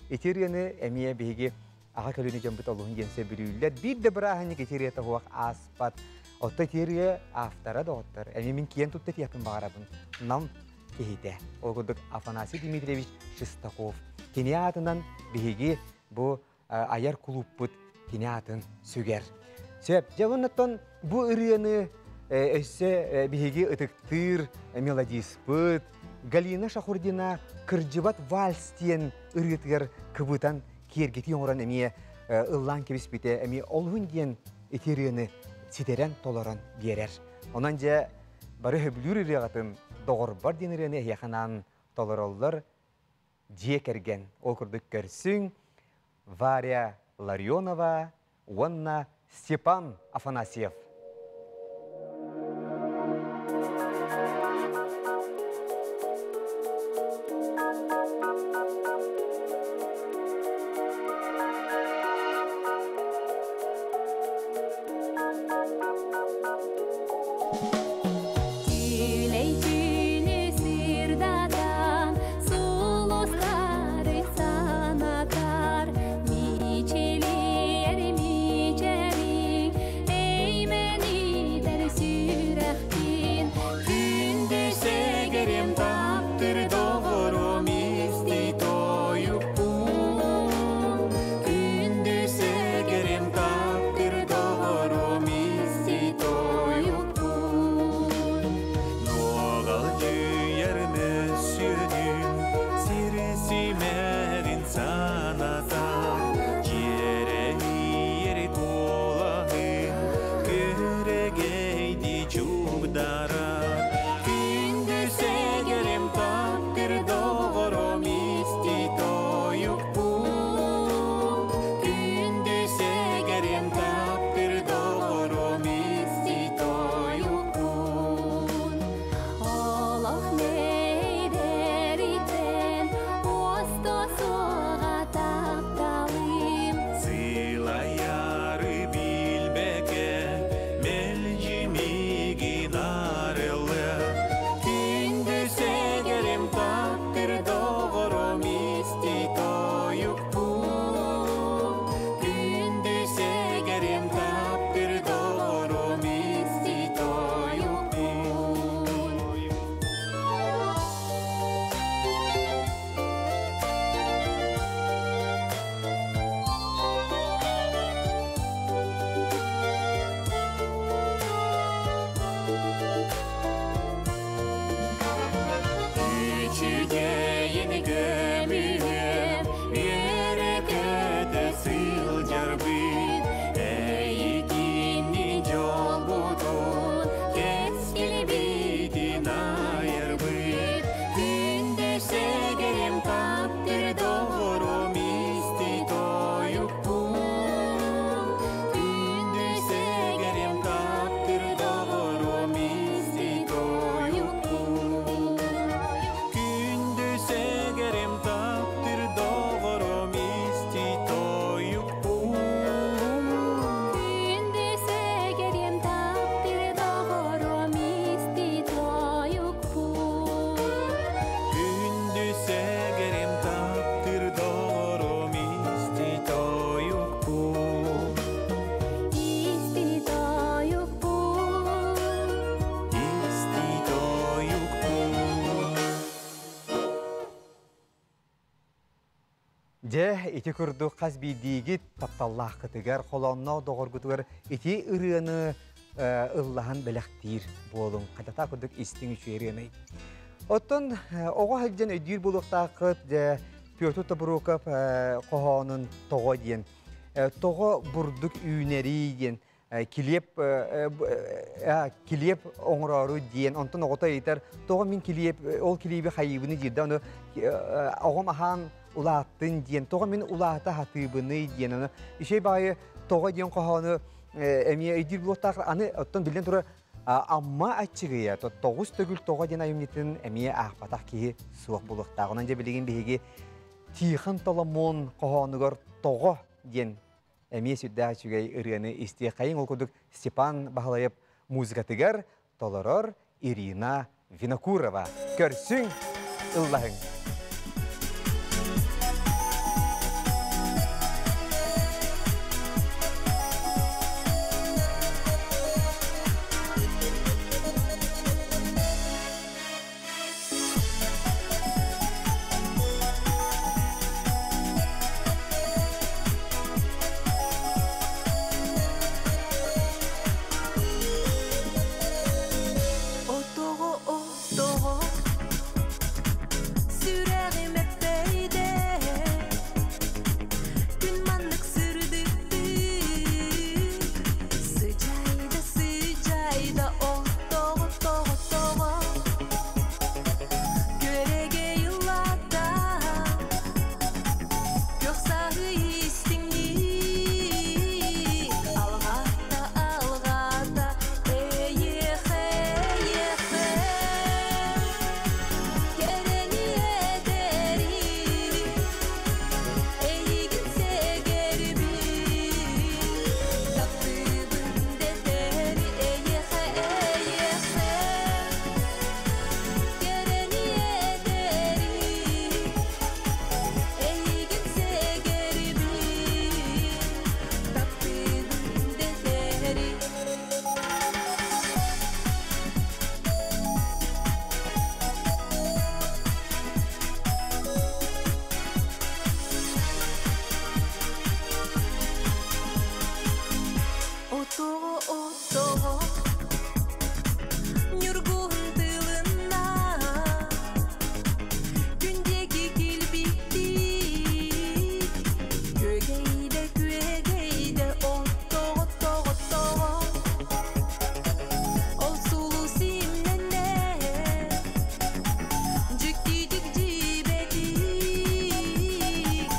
Speaker 1: Ити ырыаны эмиэ биһиги аҕа көлүөнэ дьоммут олуһун диэн сөбүлүүллэр. Биир да бырааһынньык ити ырыата суох ааспат. Оттон ити ырыа автора доҕоттор. Эмиэ мин киэн тутта этиэхпин баҕарабын. Нам киһитэ. Ол курдук Афанасий Дмитриевич Шестаков. Кини аатынан биһиги бу айар кулууппут кини аатын сүгэр. Сөп. Дьэ, оннуттан бу ырыаны өссө биһиги ытыктыыр мелодиспыт Галина Шахурдина «Кырдьыбат вальс» диэн ырыатыгар кыбытан киэргэтии оҥорон эмиэ ыллаан кэбиспитэ эмиэ олуһун диэн ити ырыаны ситэрэн толорон биэрэр. Онон дьэ бары сөбүлүүр ырыаҕытын «Доҕорбор» диэн ырыаны эһиэхэ анаан толороллор дьиэ кэргэн. Ол курдук көрсүҥ Варя Ларионова уонна Степан Афанасьев.
Speaker 2: Түлэй түүнү сырдатан, сулустары санатар, мичилийэр мичэриҥ, эймэнитэр сүрэхпин.
Speaker 5: Күндү сэгэрим таптыр доҕорум исти тойукпун. Күндү сэгэрим таптыр доҕорум исти тойукпун. Нуоҕалдьыйар мөссүөнүм сири симэрин санатар, дьиэрэйэр куолаһын күөрэгэйдии чугдарар. Күндү сэгэрим таптыр доҕорум исти тойукпун. Күндү сэгэрим таптыр доҕорум исти тойукпун.
Speaker 2: Олох мэйдэриттэн уосто суоҕа тапталым.
Speaker 3: Сылайары билбэккэ мэлдьи миигин арылы.
Speaker 5: Күндү сэгэрим таптыр доҕорум исти тойукпун. Күндү сэгэрим таптыр доҕорум исти тойукпун. Үчүгэйин көмүһүм, үөрэ-көтө сылдьарбыт, эйигинни дьолбутун, кэскилбитин айарбыт. Күндү сэгэрим таптыр доҕорум исти тойукпун. Күндү сэгэрим таптыр доҕорум исти тойукпун.
Speaker 3: Күндү сэгэрим таптыр доҕорум исти тойукпун.
Speaker 2: Күндү сэгэрим таптыр доҕорум исти тойукпун.
Speaker 3: Күндү сэгэрим таптыр доҕорум исти тойукпун.
Speaker 2: Исти тойукпун.
Speaker 3: Исти тойукпун.
Speaker 1: Дьэ, ити курдук хас биирдиигит тапталлааххытыгар, холоонноох доҕоргутугар ити ырыаны ыллаһан бэлэхтиир буолуҥ. Хатата курдук истиҥ үчүгэй ырыаны. Оттон оҕо сылдьан өйдүүр буолуохтааххыт, дьэ, Петр Тобуруков хоһоонун тоҕо диэн. Тоҕо бурдук үүнэрий диэн килиэп килиэп оҥороору диэн онтон оҕото ыйытар тоҕо мин килиэп ол килиэби хайыыбыный диир да ону оҕом аһаан улааттын диэн тоҕо мин улаата хатыыбыный диэн ону үчүгэй баҕайы тоҕо диэн хоһоону эмиэ өйдүүр буолуохтаах аны оттон биллэн турар Амма аччыгыйа тоҕус төгүл тоҕо диэн айымньытын эмиэ аахпатах киһи суох буолуохтаах онон дьэ билигин биһиги Тихон Толомон хоһоонугар тоҕо диэн эмиэ сүрдээх үчүгэй ырыаны истиэххэйиҥ. Ол курдук Степан Баһылайап музыкатыгар толорор Ирина Винокурова. Көрсүҥ, ыллаһыҥ.
Speaker 6: Отоҕо, отоҕо, сүрэҕим эппэйдэ, Күн маннык сырдыктык сыдьаайда, сыдьаайда. Отоҕо, тоҕо, тоҕо, күөрэгэй ыллаата, Күөх саһы истиҥник алҕаата, алҕаата. Эйиэхэ, эйиэхэ, кэрэни этэри, Эйигин сэгэрбин, таптыыбын дэтэри. Эйиэхэ, эйиэхэ, кэрэни этэри, Эйигин сэгэрбин, таптыыбын дэтэри. Отоҕо, отоҕо, ньургуһун тылынна, Күн диэки килбиктик күөгэйдэ, күөгэйдэ. Отоҕо, тоҕо, тоҕо, ол сулус имнэннэ, Дьиктитик, дьиибэтик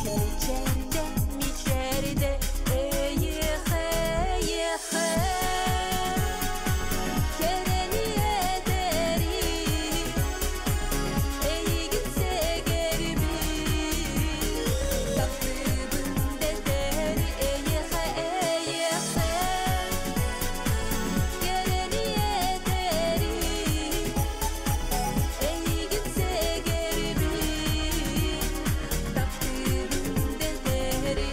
Speaker 6: мичээрдэ, мичээрдэ. Эйиэхэ, эйиэхэ, кэрэни этэри, Эйигин сэгэрбин, таптыыбын дэтэри. Эйиэхэ, эйиэхэ, кэрэни этэри, Эйигин сэгэрбин, таптыыбын дэтэри.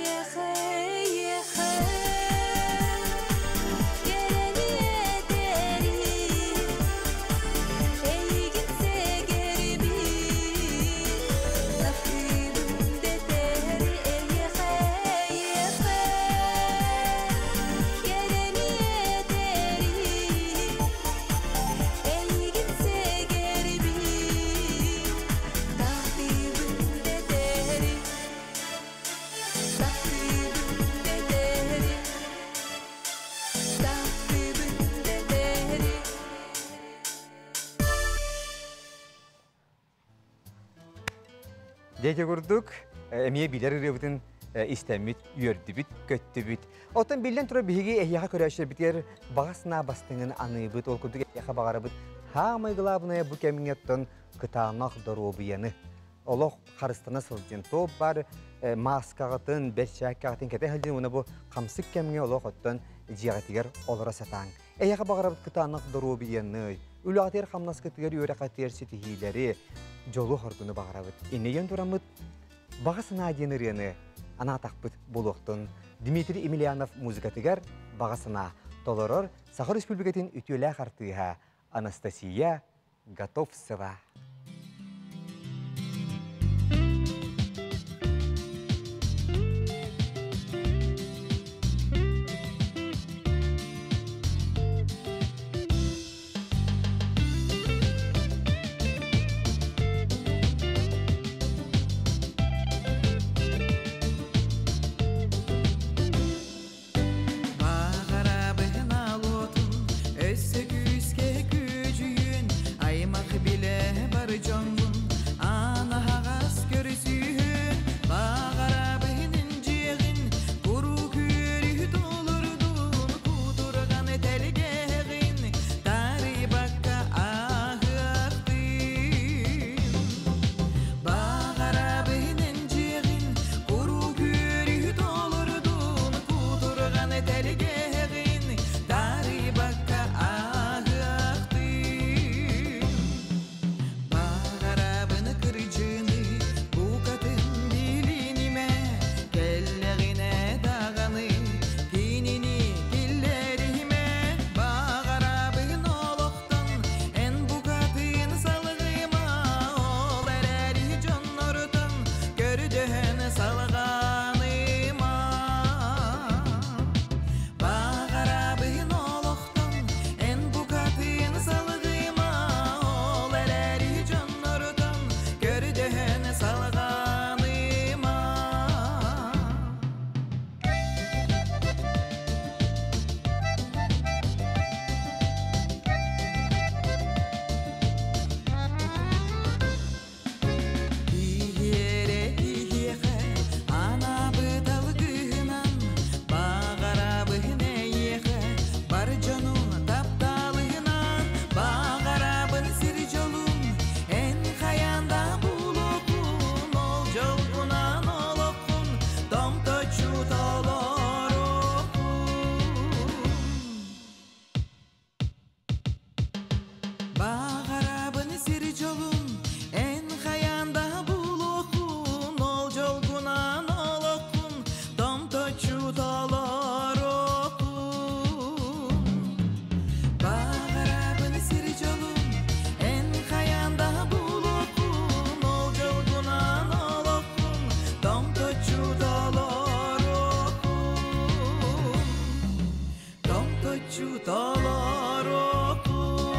Speaker 6: Эйиэхэ, эйиэхэ, кэрэни этэри, Эйигин сэгэрбин, таптыыбын дэтэри. Эйиэхэ, эйиэхэ, кэрэни этэри, Эйигин сэгэрбин, таптыыбын дэтэри. Таптыыбын дэтэри. Таптыыбын дэтэри.
Speaker 1: Дьэ курдук, эмиэ билэр ырыабытын истэммит, үөрдүбүт, көттүбүт. Оттон биллэн турар биһиги эһиэхэ көрөөччүлэрбитигэр баҕа санаа бастыҥын аныыбыт, ол курдук эһиэхэ баҕарабыт. Саамай главное бу кэмҥэ оттон кытаанах доруобуйаны. Олох харыстана сылдьын. Туох баар мааскаҕытын, бэрчээккэҕитин кэтэ сылдьын, уонна бу хамсык кэмҥэ олох оттон дьиэҕитигэр олоро сатааҥ. Эһиэхэ баҕарабыт кытаанах доруобуйаны, үлэҕитигэр хамнаскытыгар үөрэххитигэр ситиһиилэри, дьолу хоргуну баҕарабыт. Иннигэн тураммыт баҕа санаа диэн ырыаны анаатахпыт буолуохтун. Дмитрий Емельянов музыкатыгар баҕа санаа толорор Саха Республикатын үтүөлээх артыыһа Анастасия Готовцева.
Speaker 7: Баҕарабын алуотун, өссө күүске күдьүйүн, аймах билэ.
Speaker 3: Учуталар отун.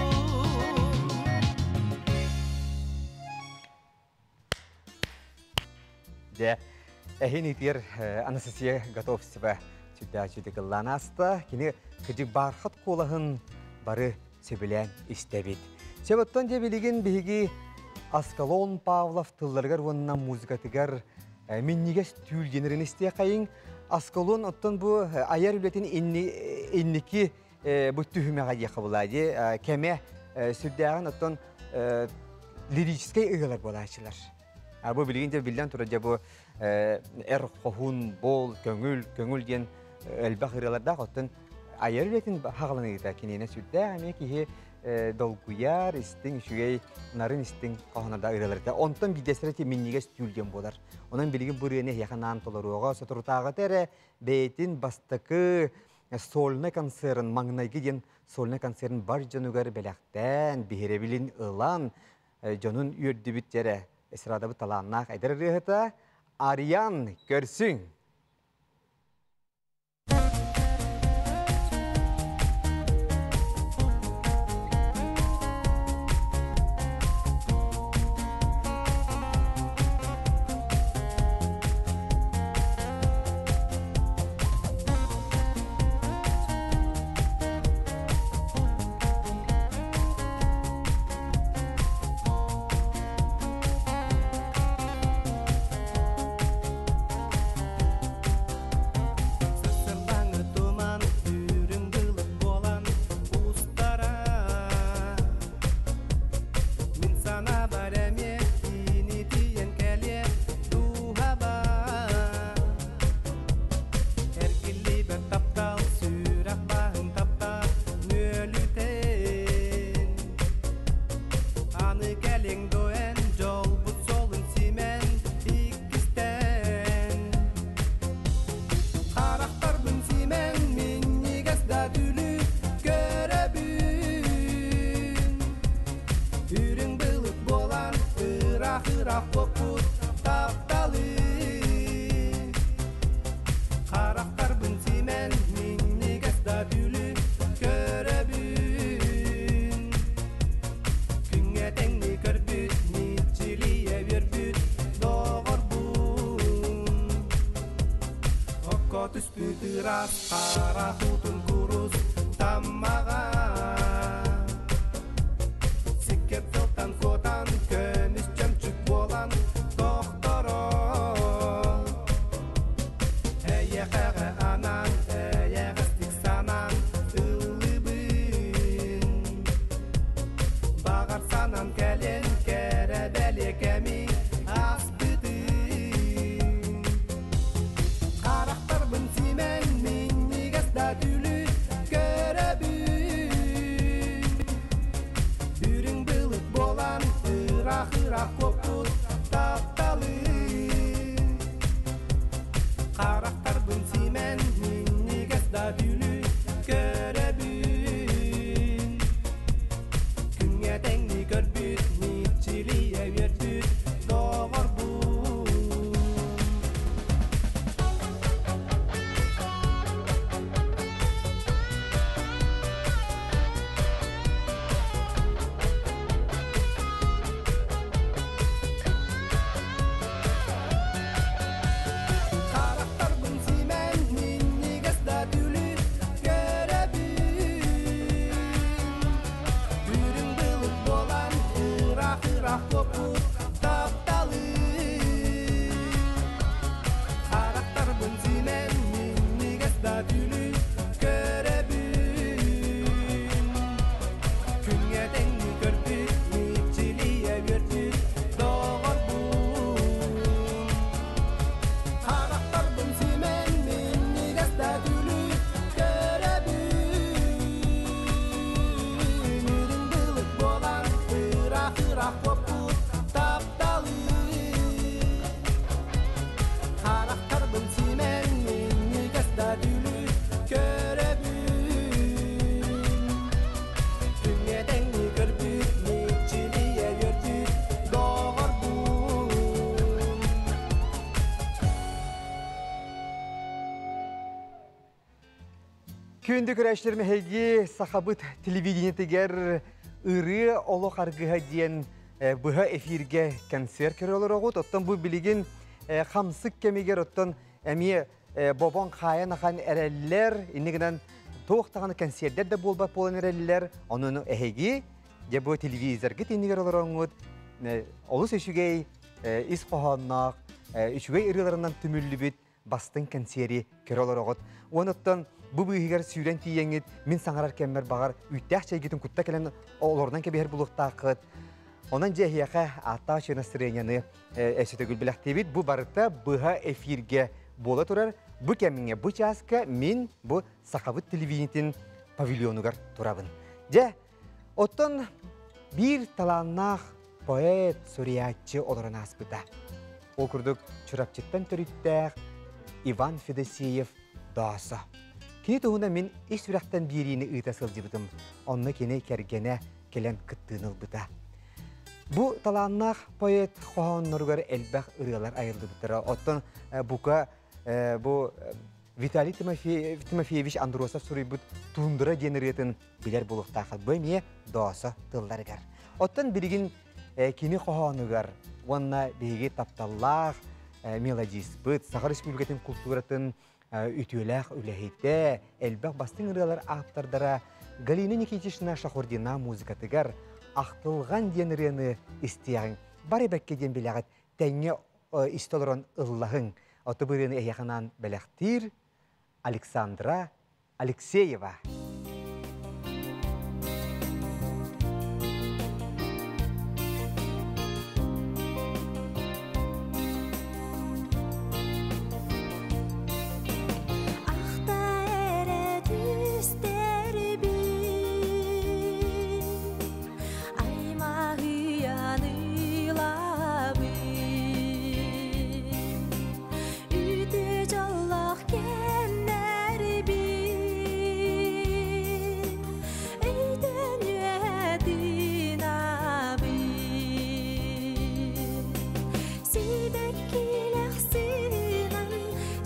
Speaker 1: Дьэ, эһин итир Анастасия Готовцева сүрдээх үчүгэй ыллаан ааста. Кини кыдьык бархат куолаһын бары сөбүлээн истэбит. Сөбөттөн дьэ билигин биһиги Аскалон Павлов тылларыгар уонна музыкатыгар минньигэс түүл диэн истиэхэйиҥ. Аскалон оттон бу айар үлэтин инники бу түһүмэҕэ диэххэ буолаа дии кэмэ сүрдээҕин оттон лирическэй ырыалар буолааччылар. Бу билигин дьэ биллэн турар дьэ бу эр хоһуун буол, көҥүл, көҥүл диэн элбэх ырыалардаах оттон айар үлэтин хаҕаланыыта киниэнэ сүрдээх эмиэ киһи долгуйар, истиҥ, үчүгэй, нарын истиҥ хоһоонордоох ырыалар этэ. Онтон биирдэстэрэ ити минньигэс түүл диэн буолар. Онон билигин бу ырыаны эһиэхэ анаан толоруоҕа, соторутааҕыта эрэ бэйэтин бастакы сольнай концерын, маҥнайгы диэн сольнай концерын бар дьонугар бэлэхтээн, биһирэбилин ылан, дьонун үөрдүбүт дьэрэ эстрадабыт талааннаах эдэр ырыаһыта Ариан көрсүҥ!
Speaker 3: Сарсырдаҥы туман үрүҥ былыт буолан устара. Мин санаабар эмиэ кини тиийэн кэлиэ дууһабар. Эргиллибэт таптал сүрэх баһын таптар нүөлүтэн. Аны кэлиҥ дуо эн дьолбут суолун симэн иккистээн. Харахтарбын симэн минньигэс да түүлү көрөбүн. Үрүҥ былыт буолан ыраах-ыраах куоппут тапталы. Харахтарбын симэн минньигэс да түүлү көрөбүн. Күҥҥэ тэҥнии көрбүт, мичилийэ үөрбүт доҕорбун. Окко түспүт ыраас харах уутун курус таммаҕа. Сиккиэр тылтан куотан көмүс чөмчүк буолан тохторо. Эйиэхэҕэ анаан, эйэҕэстик санаан ыллыыбын. Баҕар санаан кэлин кэрэ бэлиэ кэми ааспытын. Харахтарбын симэн минньигэс да түүлү көрөбүн. Үрүҥ былыт буолан ыраах-ыраах куоппут тапталы. Харахтарбын симэн минньигэс да түүлү көрөбүн. Күҥҥэ тэҥнии көрбүт, мичилийэ үөрбүт доҕорбун. Харахтарбын симэн минньигэс да түүлү
Speaker 1: Күндү көрөөччүлэр, эһиги Сахабыт телевидениетигэр «Ырыа олох аргыһа» диэн быһа эфиргэ концерт көрө олороҕут. Оттон бу билигин хамсык кэмигэр оттон эмиэ бобон хаайан ахан эрэллэр, иннигинэн туох даҕаны концерттэр да буолбат буолан эрэллэр. Онон эһиги дьэ бу телевизоргыт иннигэр олороҥҥут олус үчүгэй ис хоһоонноох, үчүгэй ырыаларынан түмүллүбүт бастыҥ кэнсиэри көрө олороҕут. Оттон бу быыһыгар сүүрэн тиийэҥҥит мин саҥарар кэммэр баҕар үүттээх чэйгитин кутта кэлэн олорунан кэбиһэр буолуохтааххыт. Онон дьэ эһиэхэ ааттаах үчүгэй настырыанньаны өссө төгүл бэлэхтиибит. Бу барыта быһа эфиргэ буола турар. Бу кэмҥэ, бу чааска мин бу Сахабыт телевидениетин павильонугар турабын. Дьэ, оттон биир талааннаах поэт, суруйааччы олорон ааспыта. Ол курдук Чурапчыттан төрүттээх Иван Федосеев Доосо. Кини туһунан мин ис сүрэхтэн биэриини ыыта сылдьыбытым. Онно кини кэргэнэ кэлэн кыттыыны ылбыта. Бу талааннаах поэт хоһоонноругар элбэх ырыалар айыллыбыттара. Оттон бука бу Виталий Тимофеевич Андросов суруйбут «Туундура» диэн ырыатын билэр буолуохтааххыт. Бу эмиэ Доосо тылларыгар. Оттон билигин кини хоһоонугар уонна биһиги тапталлаах мелодиспыт, Саха Республикатын култууратын үтүөлээх үлэһитэ, элбэх бастыҥ ырыалар ааптардара Галина Никитична Шахурдина музыкатыгар «Ахтылҕан» диэн ырыаны истиэҕиҥ. Бары бэккэ диэн билэҕит, тэҥҥэ истэ олорон ыллаһыҥ. Оту бу ырыаны эһиэхэ анаан бэлэхтиир Александра Алексеева.
Speaker 6: Ахта эрэ түстэрбин, аймаһыйан ылабын. Үтүө дьоллоох кэмнэрбин, өйдөн үөтүн абын. Сибэккилэх сыынан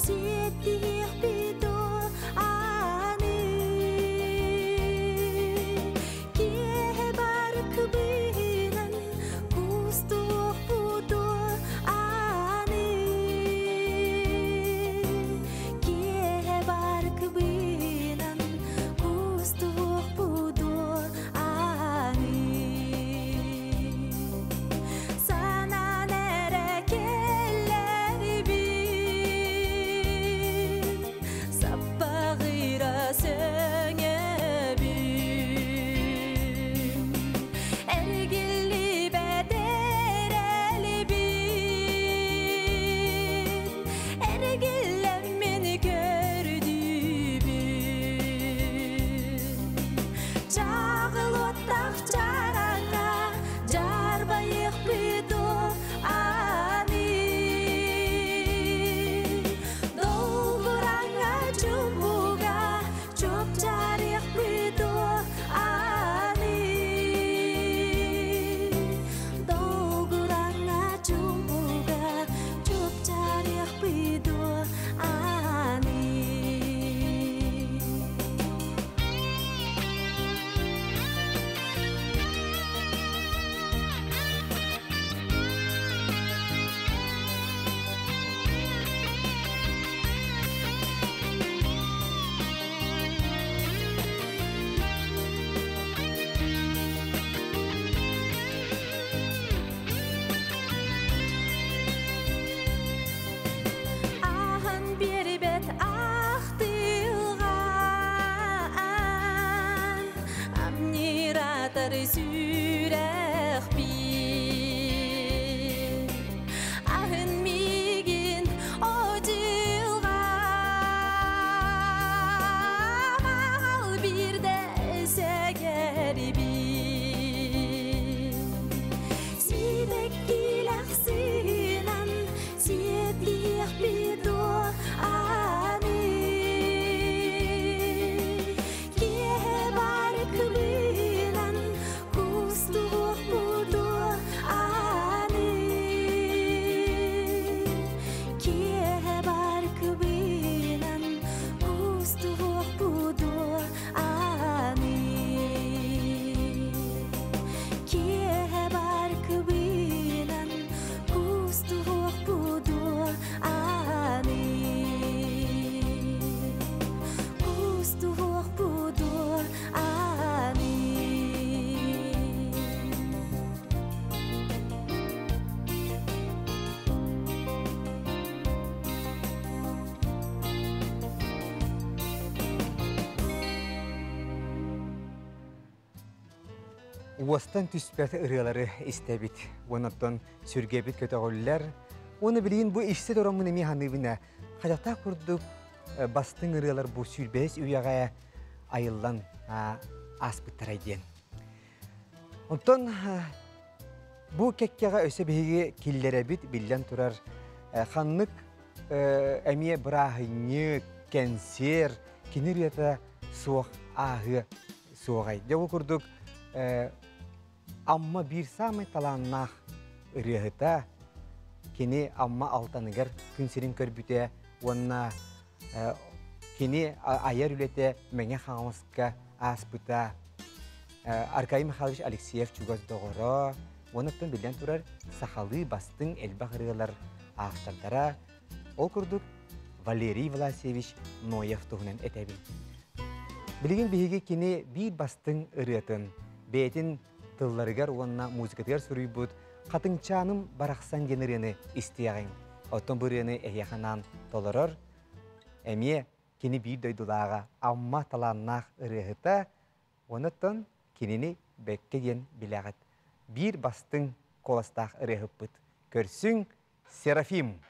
Speaker 6: сиэттиэхпит аны. Киэһэ бар кыбыынан кустуохпут аны. Киэһэ бар кыбыынан кустуохпут аны. Санаан эрэ кэллэрбин, саппаҕыра сөҥөбүн. Эргиллибэт эрэлбин, эргиллэммин көрдүүбүн. Чаҕыл уоттаах чараҥҥа дьаарбайыахпыт аны. Долгураҥҥа чуумпуга чуопчаарыахпыт аны. Долгураҥҥа чуумпуга чуопчаарыахпыт аны. Ааһан биэрбэт ахтылҕан, амньыратар сүрэхпин. Аһын миигин о дьылҕам, аҕал биирдэ сэгэрбин. Сибэккилэх сыынан сиэттиэхпит аны. Киэһэ бар кыбынан кустуохпут.
Speaker 1: Уостан түспэт ырыалары истэбит. Онон сүргэбит көтөҕүллэр. Оны билигин бу истэ тороммун эмиэ ханыыбына. Хайдахтаах курдук бастыҥ ырыалар бу сүүрбэһис үйэҕэ айыллан ааспыттара диэн. Онтон бу кэккэҕэ өссө биһиги киллэрэбит биллэн турар ханнык эмиэ бырааһынньык, кэнсиэр, кини ырыата суох ааһыа суоҕай. Дьэ, ол курдук Амма биир саамай талааннаах ырыаһыта, кини Амма Алтаныгар күн сирин көрбүтэ уонна кини айар үлэтэ Мэҥэ Хаҥаласка ааспыта. Аркадий Михайлович Алексеев чугас доҕоро, уонна биллэн турар сахалыы бастыҥ элбэх ырыалар автордара. Ол курдук Валерий Власьевич Ноев туһунан этэбин. Билигин биһиги кини биир бастыҥ ырыатын, бэйэтин тылларыгар уонна музыкатыгар суруйбут «Хатыҥчааным барахсан» диэн ырыаны истиэҕиҥ. Оттон бу ырыаны эһиэхэ анаан толорор эмиэ кини биир дойдулааҕа Амма талааннаах ырыаһыта, онон кинини бэккэ диэн билэҕит. Биир бастыҥ куоластаах ырыаһыппыт. Көрсүҥ, Серафим!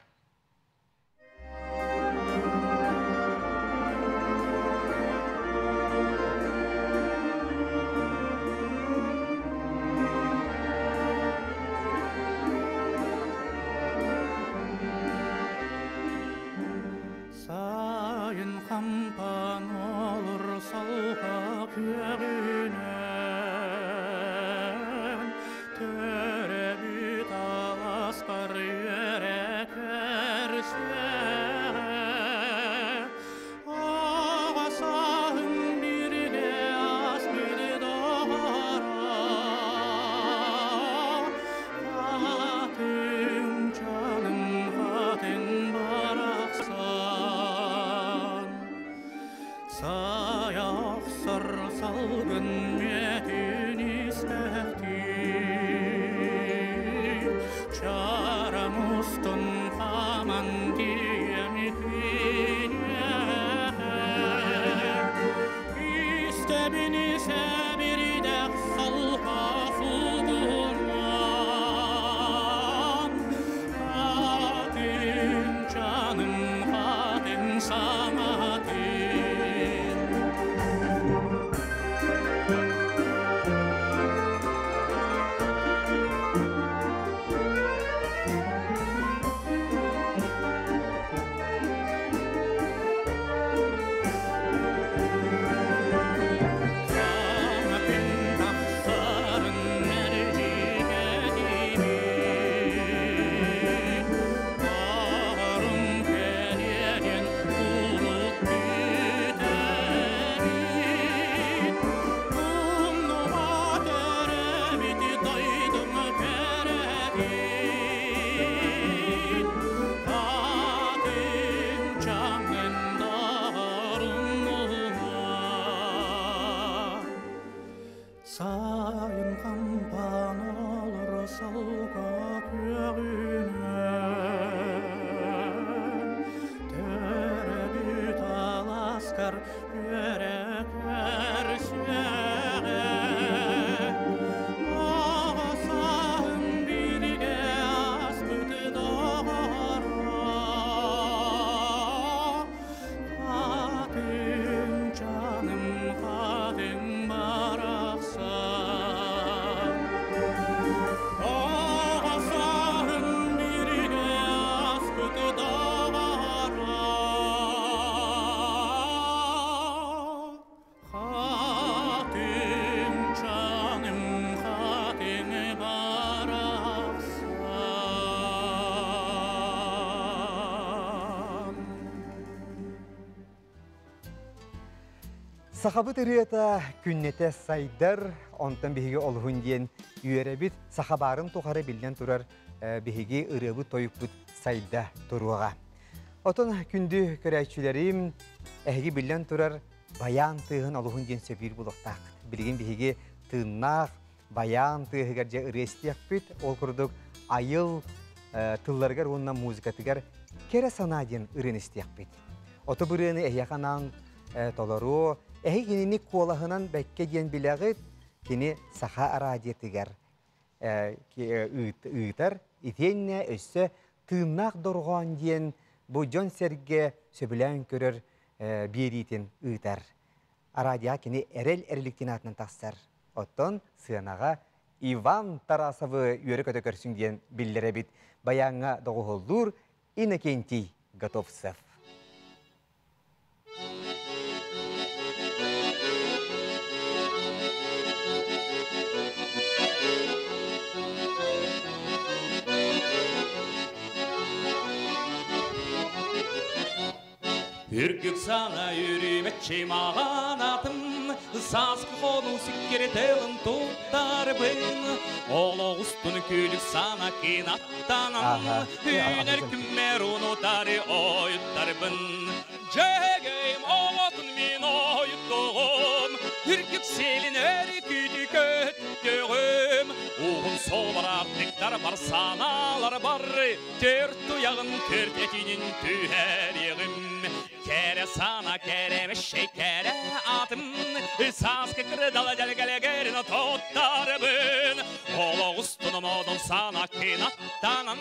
Speaker 5: Сайын хампан олор салға күөгүнэн, Төрөбүт аласпар үөрэ көрсүөҕэ. Аҕа сааһым бииргэ ааспыт доҕоро, Хатыҥ чаным хатыҥ барахсан. Сайа охсор салгын мүөтүн истэхтии, Чарам устун хааман тиийэм киниэхэ. Истэбин сэбирдэх салҕа суугунан, Хатыҥ чаным хатыҥ саҥатын. Саҥа тахсарын мэлдьи Баҕарым кэлиэн куруук күүтэбин. Умнубат эрэбит дойдум кэрэтин. Хатыҥ чаҥын доҕорум Сайын хампан олор салга күөгүнэн, Төрөбүт аласкар үөрэ көрсүөҕэ. Оҕо сааһым бииргэ ааспыт доҕоро, Хатыҥ чаным хатыҥ барахсан. Оҕо сааһым бииргэ ааспыт доҕоро, Хатыҥ чаным хатыҥ барахсан.
Speaker 1: Сахабыт ырыата күннэтэ сайдар, онтон биһиги олуһун диэн үөрэбит. Саха баарын тухары биллэн турар биһиги ырыабыт тойукпут сайда туруоҕа. Отон күндү көрөөччүлэрим, эһиги биллэн турар баян тыаһын олуһун диэн сөбүүр булуохтааххыт. Билигин биһиги тыыннаах баян тыаһыгар дьэ ырыа истиэхпит. Ол курдук айыл тылларыгар уонна музыкатыгар кэрэ санаа диэн ырыаны истиэхпит. Оту ырыаны эһиэхэ анаан толоруо. Эһи кинини куолаһынан бэккэ диэн билэҕит. Кини Саха радиотыгар ыытар. Итиэннэ өссө тыыннаах дорҕоон диэн бу дьон сэргэ сөбүлээн көрөр биэриитин ыытар. Радио кини Эрэл Эриликтин аатынан тахсар. Оттон сыанаҕа Иван Тарасовы үөрэ-көтө көрсүҥ диэн биллэрэбит. Баяҥҥа доҕуһуоллуур Иннокентий Готовцев.
Speaker 5: Үргүк сана үрүмэччи мағанатын, Саскы хону сиккере тылын туттарбын, Олох устун күлүк сана кынаттанан, Үүнэр күммэр унутары ойуттарбын. Дьэгейм оҕотун мин ойуттугум, Үргүк селин өрүкүтү көттөҕүм, Уһун солбар артыктар бар, санаалар бар, Төрт туйаҕын төрт этинин түһэриэҕим. Кэрэ сана кэрэмэшей кэрэ атым, Сааскы кырдала дэлгэлэгэрин тоттарбын, Олох устун модун сана кынаттанан,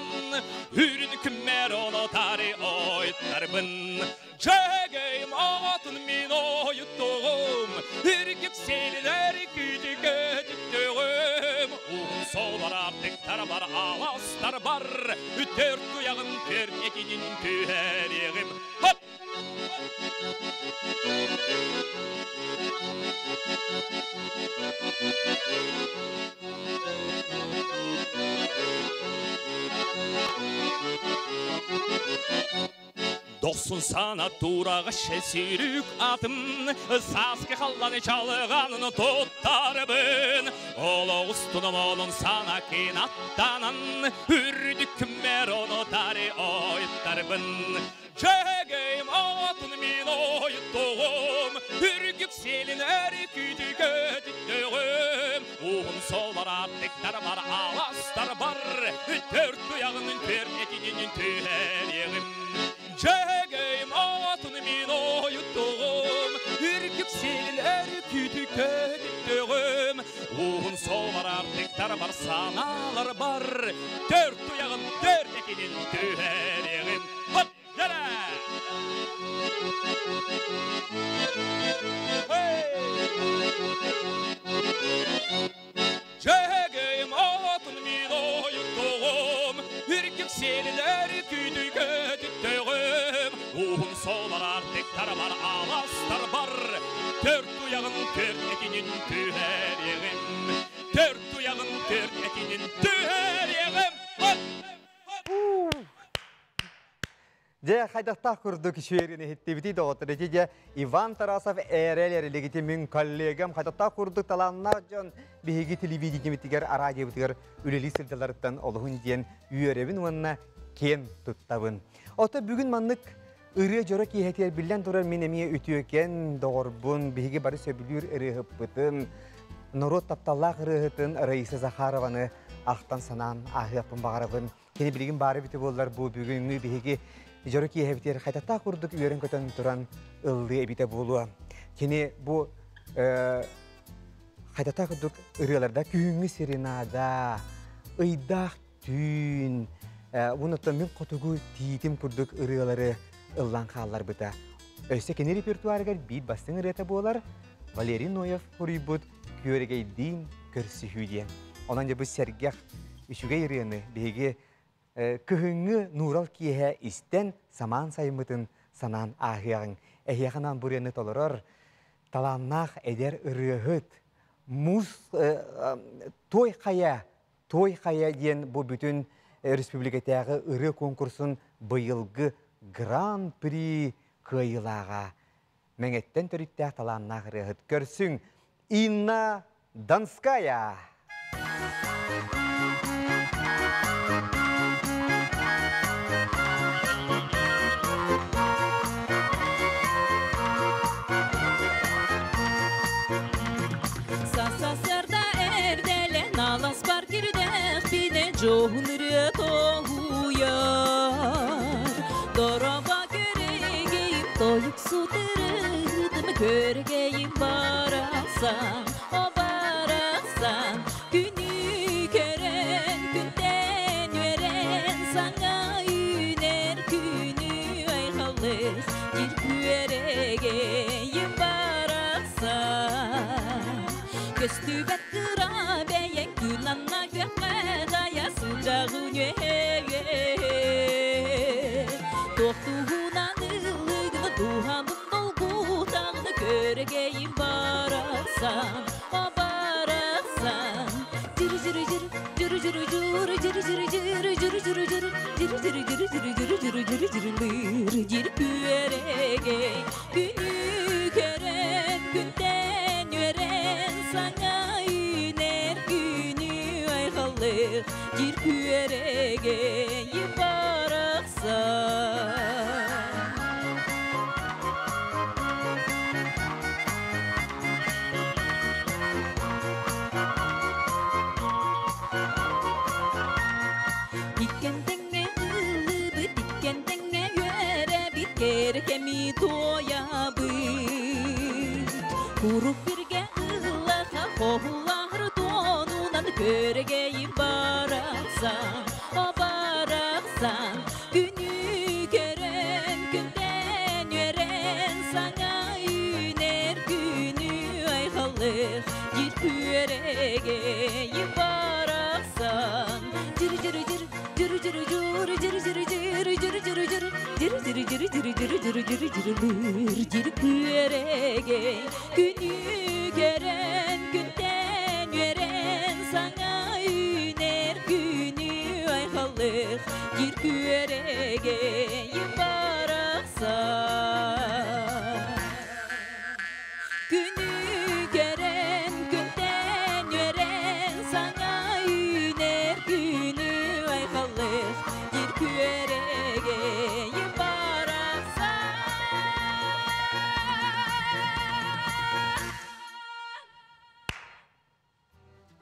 Speaker 5: Үрүн күммэр онотары ойуттарбын. Дьэгейм оҕотун мин ойуттугум, Үргүк селин өрүкүтү көтүттүгүм, Уһун солбар артыктар бар, аластар бар, Төрт туйаҕын төрт этинин түһэриэҕим. Хоп! Дохсун сана тураға сүйрік атым, Саскы халланы чалығанын тоттарбын, Олох устун молун сана кынаттанан, Үрдүк күммэр онотары ойуттарбын. Дьэгейм оҕотун мин ойуттугум, Үргүк селин өрүкүтү көтүттүгүм, Уһун солбар артыктар бар, аластар бар, Төрт туйаҕын төрт этинин түһэриэҕим. Дьэгейм оҕотун мин ойуттугум, Үргүк селин өрүкүтү көтүттүгүм, Уһун солбар артыктар бар, санаалар бар, Төрт туйаҕын төрт этинин түһэриэҕим. Хоп! Жара! Дьэгейм оҕотун мин ойуттугум, Үргүк селин өрүкүтү көтүттүгүм, Уһун солар артыктар бар, аластар бар, Төрт туйаҕын төрт этинин түһэриэҕим. Төрт туйаҕын төрт этинин түһэриэҕим. Хоп!
Speaker 1: Дьэ, хайдахтаах курдук үчүгэрин иһиттибитий доҕоттор. Ити дьэ Иван Тарасов Эрэл Эрилигити мин коллегам хайдахтаах курдук талааннаах дьон биһиги телевидениебитигэр, араадьыйабытыгар үлэлии сылдьалларыттан олуһун диэн үөрэбин уонна киэн туттабын. Ото бүгүн маннык ырыа дьоро киэһэтигэр биллэн турар мин эмиэ үтүөкэн доҕорбун, биһиги бары сөбүлүүр ырыаһыппытын, норуот тапталлаах ырыаһытын Раиса Захарованы ахтан санаан ааһыахпын баҕарабын. Кини билигин баары бити буоллар бу бүгүҥҥү биһиги дьоро киэһэбитигэр хайдахтаах курдук үөрэн-көтөн туран ыллыы эбитэ буолуо. Кини бу хайдахтаах курдук ырыаларда күһүҥҥү серенада, ыйдаах түүн, уонна мин хотугу тиитим курдук ырыалары ыллаан хаалларбыта. Өссө кини репертуарыгар биир бастыҥ ырыата буолар Валерий Ноев суруйбут Күөрэгэйдиин көрсүһүү диэн. Онон дьэ бу сэргэх үчүгэй ырыаны биһиги кыһыҥҥы нуурал киэһэ истэн самаан сайыммытын санаан ааһыаҕыҥ. Эһиэхэ анаан бу ырыаны толорор талааннаах эдэр ырыаһыт муус Той хайа, Той хайа диэн бу бүтүн республикатааҕы ырыа конкурсун быйылгы Гран-при кыайыылааҕа Мэҥэттэн төрүттээх талааннаах ырыаһыт көрсүҥ Инна Донская.
Speaker 6: Сасасарда эрделен алас бар кирдэх бине жоһун ырыа тоһуйар. Дороба көрегейим тойук сутырыдым көргейим барасан, о барасан. Жир күөрэгейим барахсан. Көстүбэт кыра бэйэҥ күн анна күөххэ дайа сылдьаҕын Туохтуһунан ыллыгын дууһабын долгутаҕын көрөгейим барахсан, о барахсан. Жыр жыр жыр жыр жыр жыр жыр жыр жыр жыр жыр жыр жыр жыр жыр жыр жыр жыр жыр жырлыр жир күөрэгей күнү көрөн күнтэн үөрэн саҥа үүнэр күнү айхаллык жир күөрэгей барахсан. Иккентеңе ылыбыт, иккентеңе үөрәбит, керекеми тоябыт. Курук бирге ыллаха хохуллахыр тонунан көрегейим барахсан, о барахсан. Күнү көрөн, күнтэн үөрэн, саҥа үүнэр күнү айхаллык, жир күөрэгейим барахсан. Жыр жыр жыр жыр жыр жыр жыр жыр жыр жыр жыр жыр жыр жыр жыр жыр жыр жыр жыр жырлыр жир күөрэгей күнү көрөн күнтэн үөрэн саҥа үүнэр күнү айхаллык жир күөрэгейим барахсан. Күнү көрөн күнтэн үөрэн саҥа үүнэр күнү айхаллык жир күөрэгейим барахсан.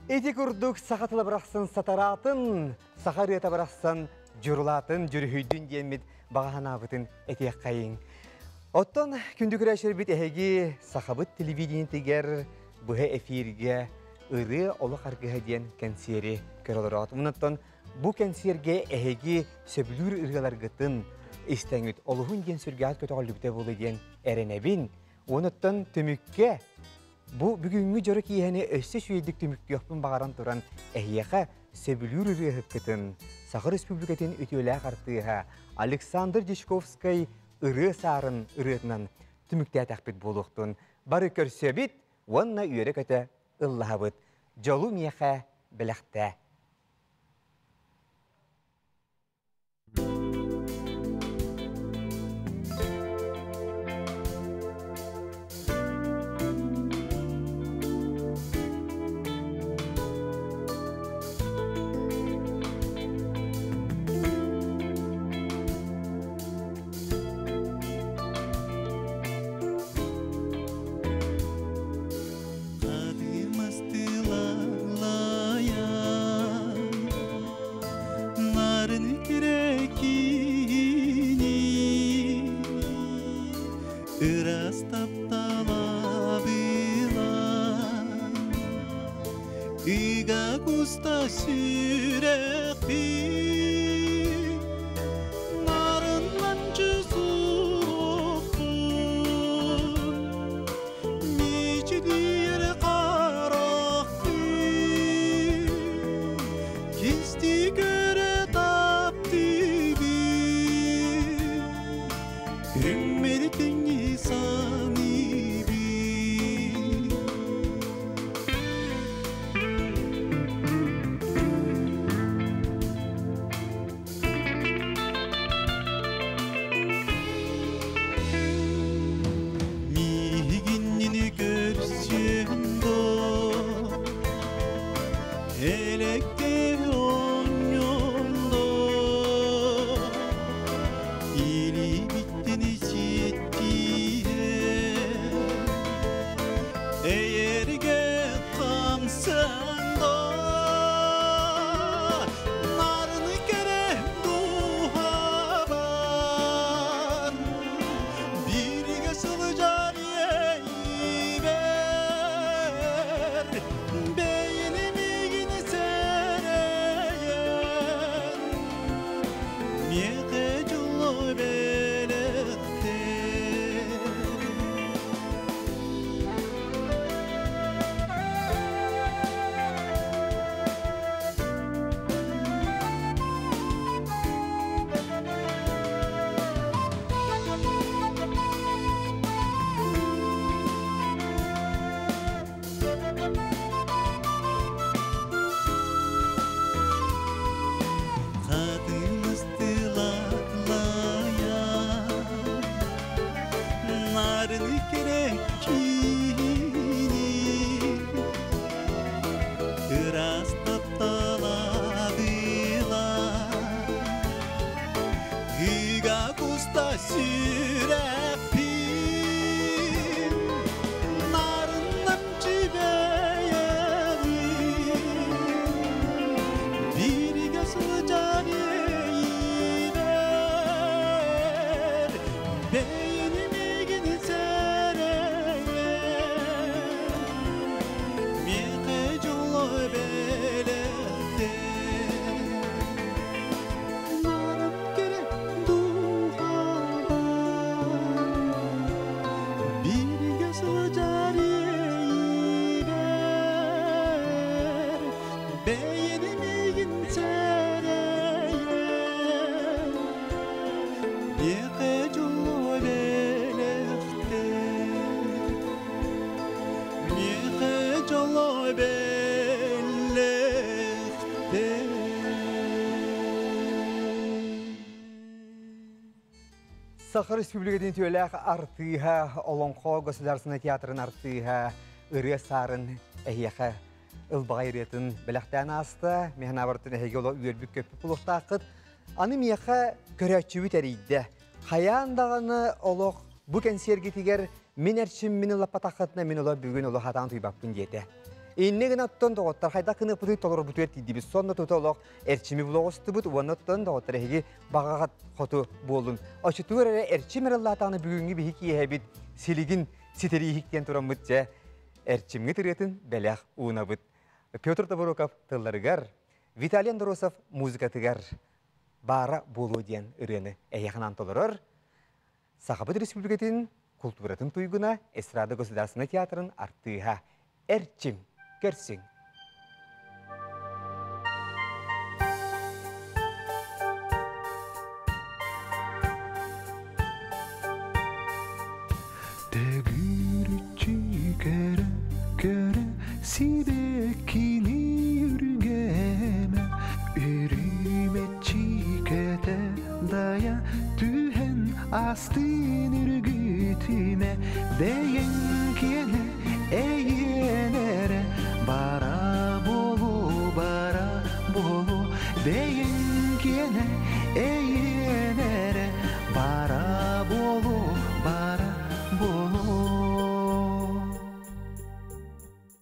Speaker 1: Ити курдук саха тыла барахсан сатараатын, саха ырыата барахсан дьурулаатын, дьүрүһүйдүн диэммит баҕа санаабытын этиэххэйиҥ. Оттон күндү көрөөччүлэрбит эһиги сахабыт телевидениетигэр быһа эфиргэ ырыа олох аргыһа диэн кэнсиэри көрө олороҕут. Онтон бу кэнсиэргэ эһиги сөбүлүүр ырыаларгытын истэҥҥит олуһун диэн сүргэҕит көтөҕүллүбүтэ буолуо диэн эрэнэбин. Онуттан түмүккэ бу бүгүҥҥү дьоро киэһэни өссө үчүгэйдик түмүктүөхпүн баҕаран туран эһиэхэ сөбүлүүр ырыаһыккытын Саха Республикатын үтүөлээх артыыһа Александр Дьячковскай ырыа саарын ырыатынан түмүктээтэхпит буолуохтун. Бары көрсөбүт уонна үөрэ-көтө ыллаһабыт. Дьолу миэхэ бэлэхтээ.
Speaker 3: Нарын кирекини ырас тапталабыла Ыга куста сүрэхпин нарыннан чусуохпун мичидиер карахпын кисти көрө таптыбын күммелтиң саныбын. Миигиннини көрсөндө электе оңондо илибиттини сиэттиэ Нарын кереккини Ыраас тапталадыла Ыга куста сүрэппин Нарынным чибэйэбин Биригэ сылдьар иэйиибэр Бэйэни миигин сэрэйэн Миэхэ дьолу бэлэхтээ Нарым кэрэ дууһабар Бииргэ сылдьар иэйиибэр Бэйэни миигин сэрэйэн Миэхэ дьолу бэлэхтээ Миэхэ дьолу бэлэхтээ
Speaker 1: Саха Республикатын үтүөлээх артыыһа, Олоҥхо государственнай театрын артыыһа Ырыа Саарын эһиэхэ ылбаҕай ырыатын бэлэхтээн ааста. Миһэн абартын эһиги оло үөрбүт көппүт булуохтааххыт. Аны миэхэ көрөөччүбүт эрийдэ. Хайаан даҕаны олох бу кэнсиэргитигэр мин эрчим мин ыллаппатаххытына мин оло бүгүн олох хатаан туйбаппын диэтэ. Инни гына оттон доҕоттор хайдах гыныахпытый толорбутугар тиийдибит. Сонно тута олох эрчими булоҕустубут уонна оттон доҕоттор эһиги баҕаҕат хоту буоллун. Оччотугар эрэ эрчим эрэллаатаҕына бүгүҥҥү биһи киэһэбит силигин ситэрииһик диэн тураммыт дьэ эрчимҥит ырыатын бэлэх уунабыт. Петр Тобуруков тылларыгар, Виталий Андросов музыкатыгар баара буолуо диэн ырыаны эһиэхэ толорор Сахабыт Республикатын култууратын туйгуна эстрада государственнай театрын артыыһа Эрчим Көрсүҥ.
Speaker 3: Төгүрүччү көрө көрө сибэккини үргэмэ Үрүмэччи көтө дайа түһэн астын үргүтүмэ Бэйэҥ киэнэ эйиэнэрэ бара буолу бара буолу Бэйэҥ киэнэ эйиэнэрэ бара буолу бара буолу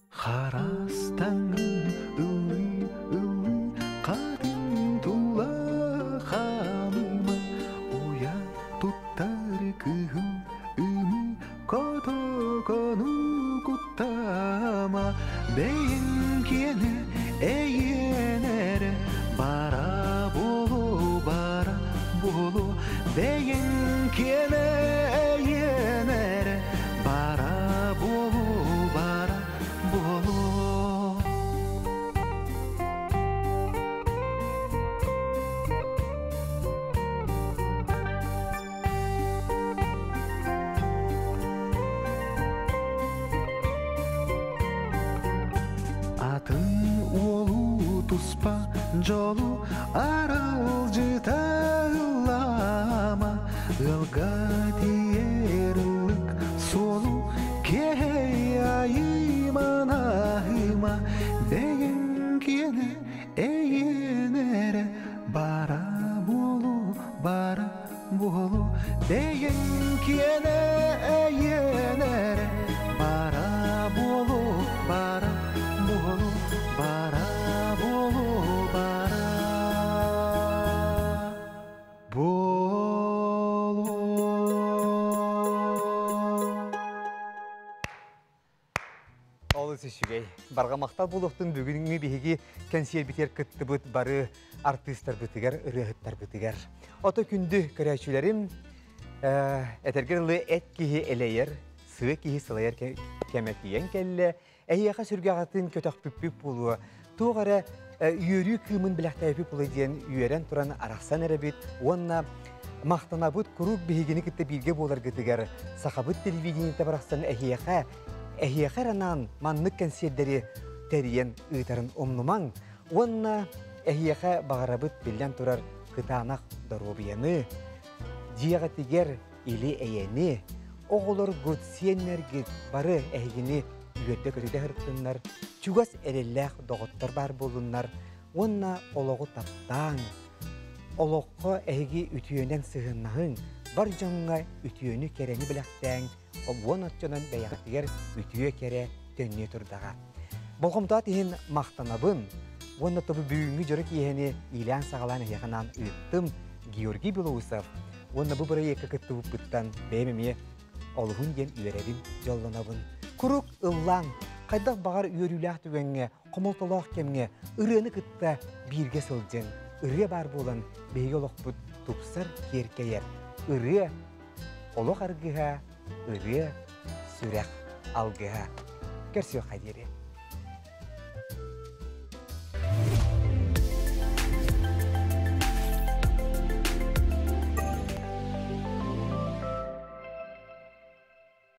Speaker 3: Харастаҥын ылыы-ылыы хатын тула хаалыма Уйа туттар кыһыл ымы котокону куттама Бэйэҥ киэнэ эйиэнэрэ бара буолу бара буолу Бэйэҥ киэнэ эйиэнэрэ бара буолу бара буолу Атын уолу туспа дьолу аралдьыта ыллаама Ыалга тиийэр ыллык суолу киэһэй айыма-наһыма Бэйэҥ киэнэ эйиэнэ эрэ бара буолу бара буолу Бэйэҥ киэнэ эйиэнэ эрэ бара буолу бара буолу бара буолу бара буолу
Speaker 1: Олус үчүгэй. Барҕа махтал буолуохтун бүгүҥҥү биһиги кэнсиэрбитигэр кыттыбыт бары артыыстарбытыгар, ырыаһыттарбытыгар. Ото күндү көрөөччүлэрим, этэргэ дылы эт киһи элэйэр, сыа киһи сылайар кэмэ тиийэн кэллэ. Эһиэхэ сүргэҕитин көтөхпүппүт буолуо. Туох эрэ үөрүү кыымын бэлэхтээбиппит буолуо диэн үөрэн туран арахсан эрэбит уонна махтанабыт куруук биһигини кытта бииргэ буоларгытыгар сахабыт телевидениетэ барахсан эһиэхэ эһиэхэ эрэ анаан маннык кэнсиэрдэри тэрийэн ыытарын умнумаҥ уонна эһиэхэ баҕарабыт биллэн турар кытаанах доруобуйаны дьиэҕитигэр или эйэни. Оҕолоргут, сиэннэргит бары эһигини үөрдэ-көтүтэ сырыттыннар, чугас эрэллээх доҕоттор баар буоллуннар уонна олоҕу таптааҥ, олоххо эһиги үтүөнэн сыһыаннаһыҥ, бар дьоҥҥо үтүөнү кэрэни бэлэхтээҥ, уон оччонон бэйэҕитигэр үтүө кэрэ төннүө турдаҕа. Болҕомтоот иһин махтанабын уонна тобу бүгүҥҥү дьоро киэһэни иилээн-саҕалаан эһиэхэ анаан ыыттым Георгий Белоусов уонна бу бырайыакка кыттыбыппыттан бэйэм эмиэ олуһун диэн үөрэбин, дьоллонобун. Куруук ыллааҥ, хайдах баҕар үөрүүлээх түгэҥҥэ, хомолтолоох кэмҥэ ырыаны кытта бииргэ сылдьыҥ. Ырыа баар буолан биһиги олохпут тупсар, киэркэйэр. Ырыа олох аргыһа, ырыа сүрэх алгыһа. Көрсүөххэ диэри.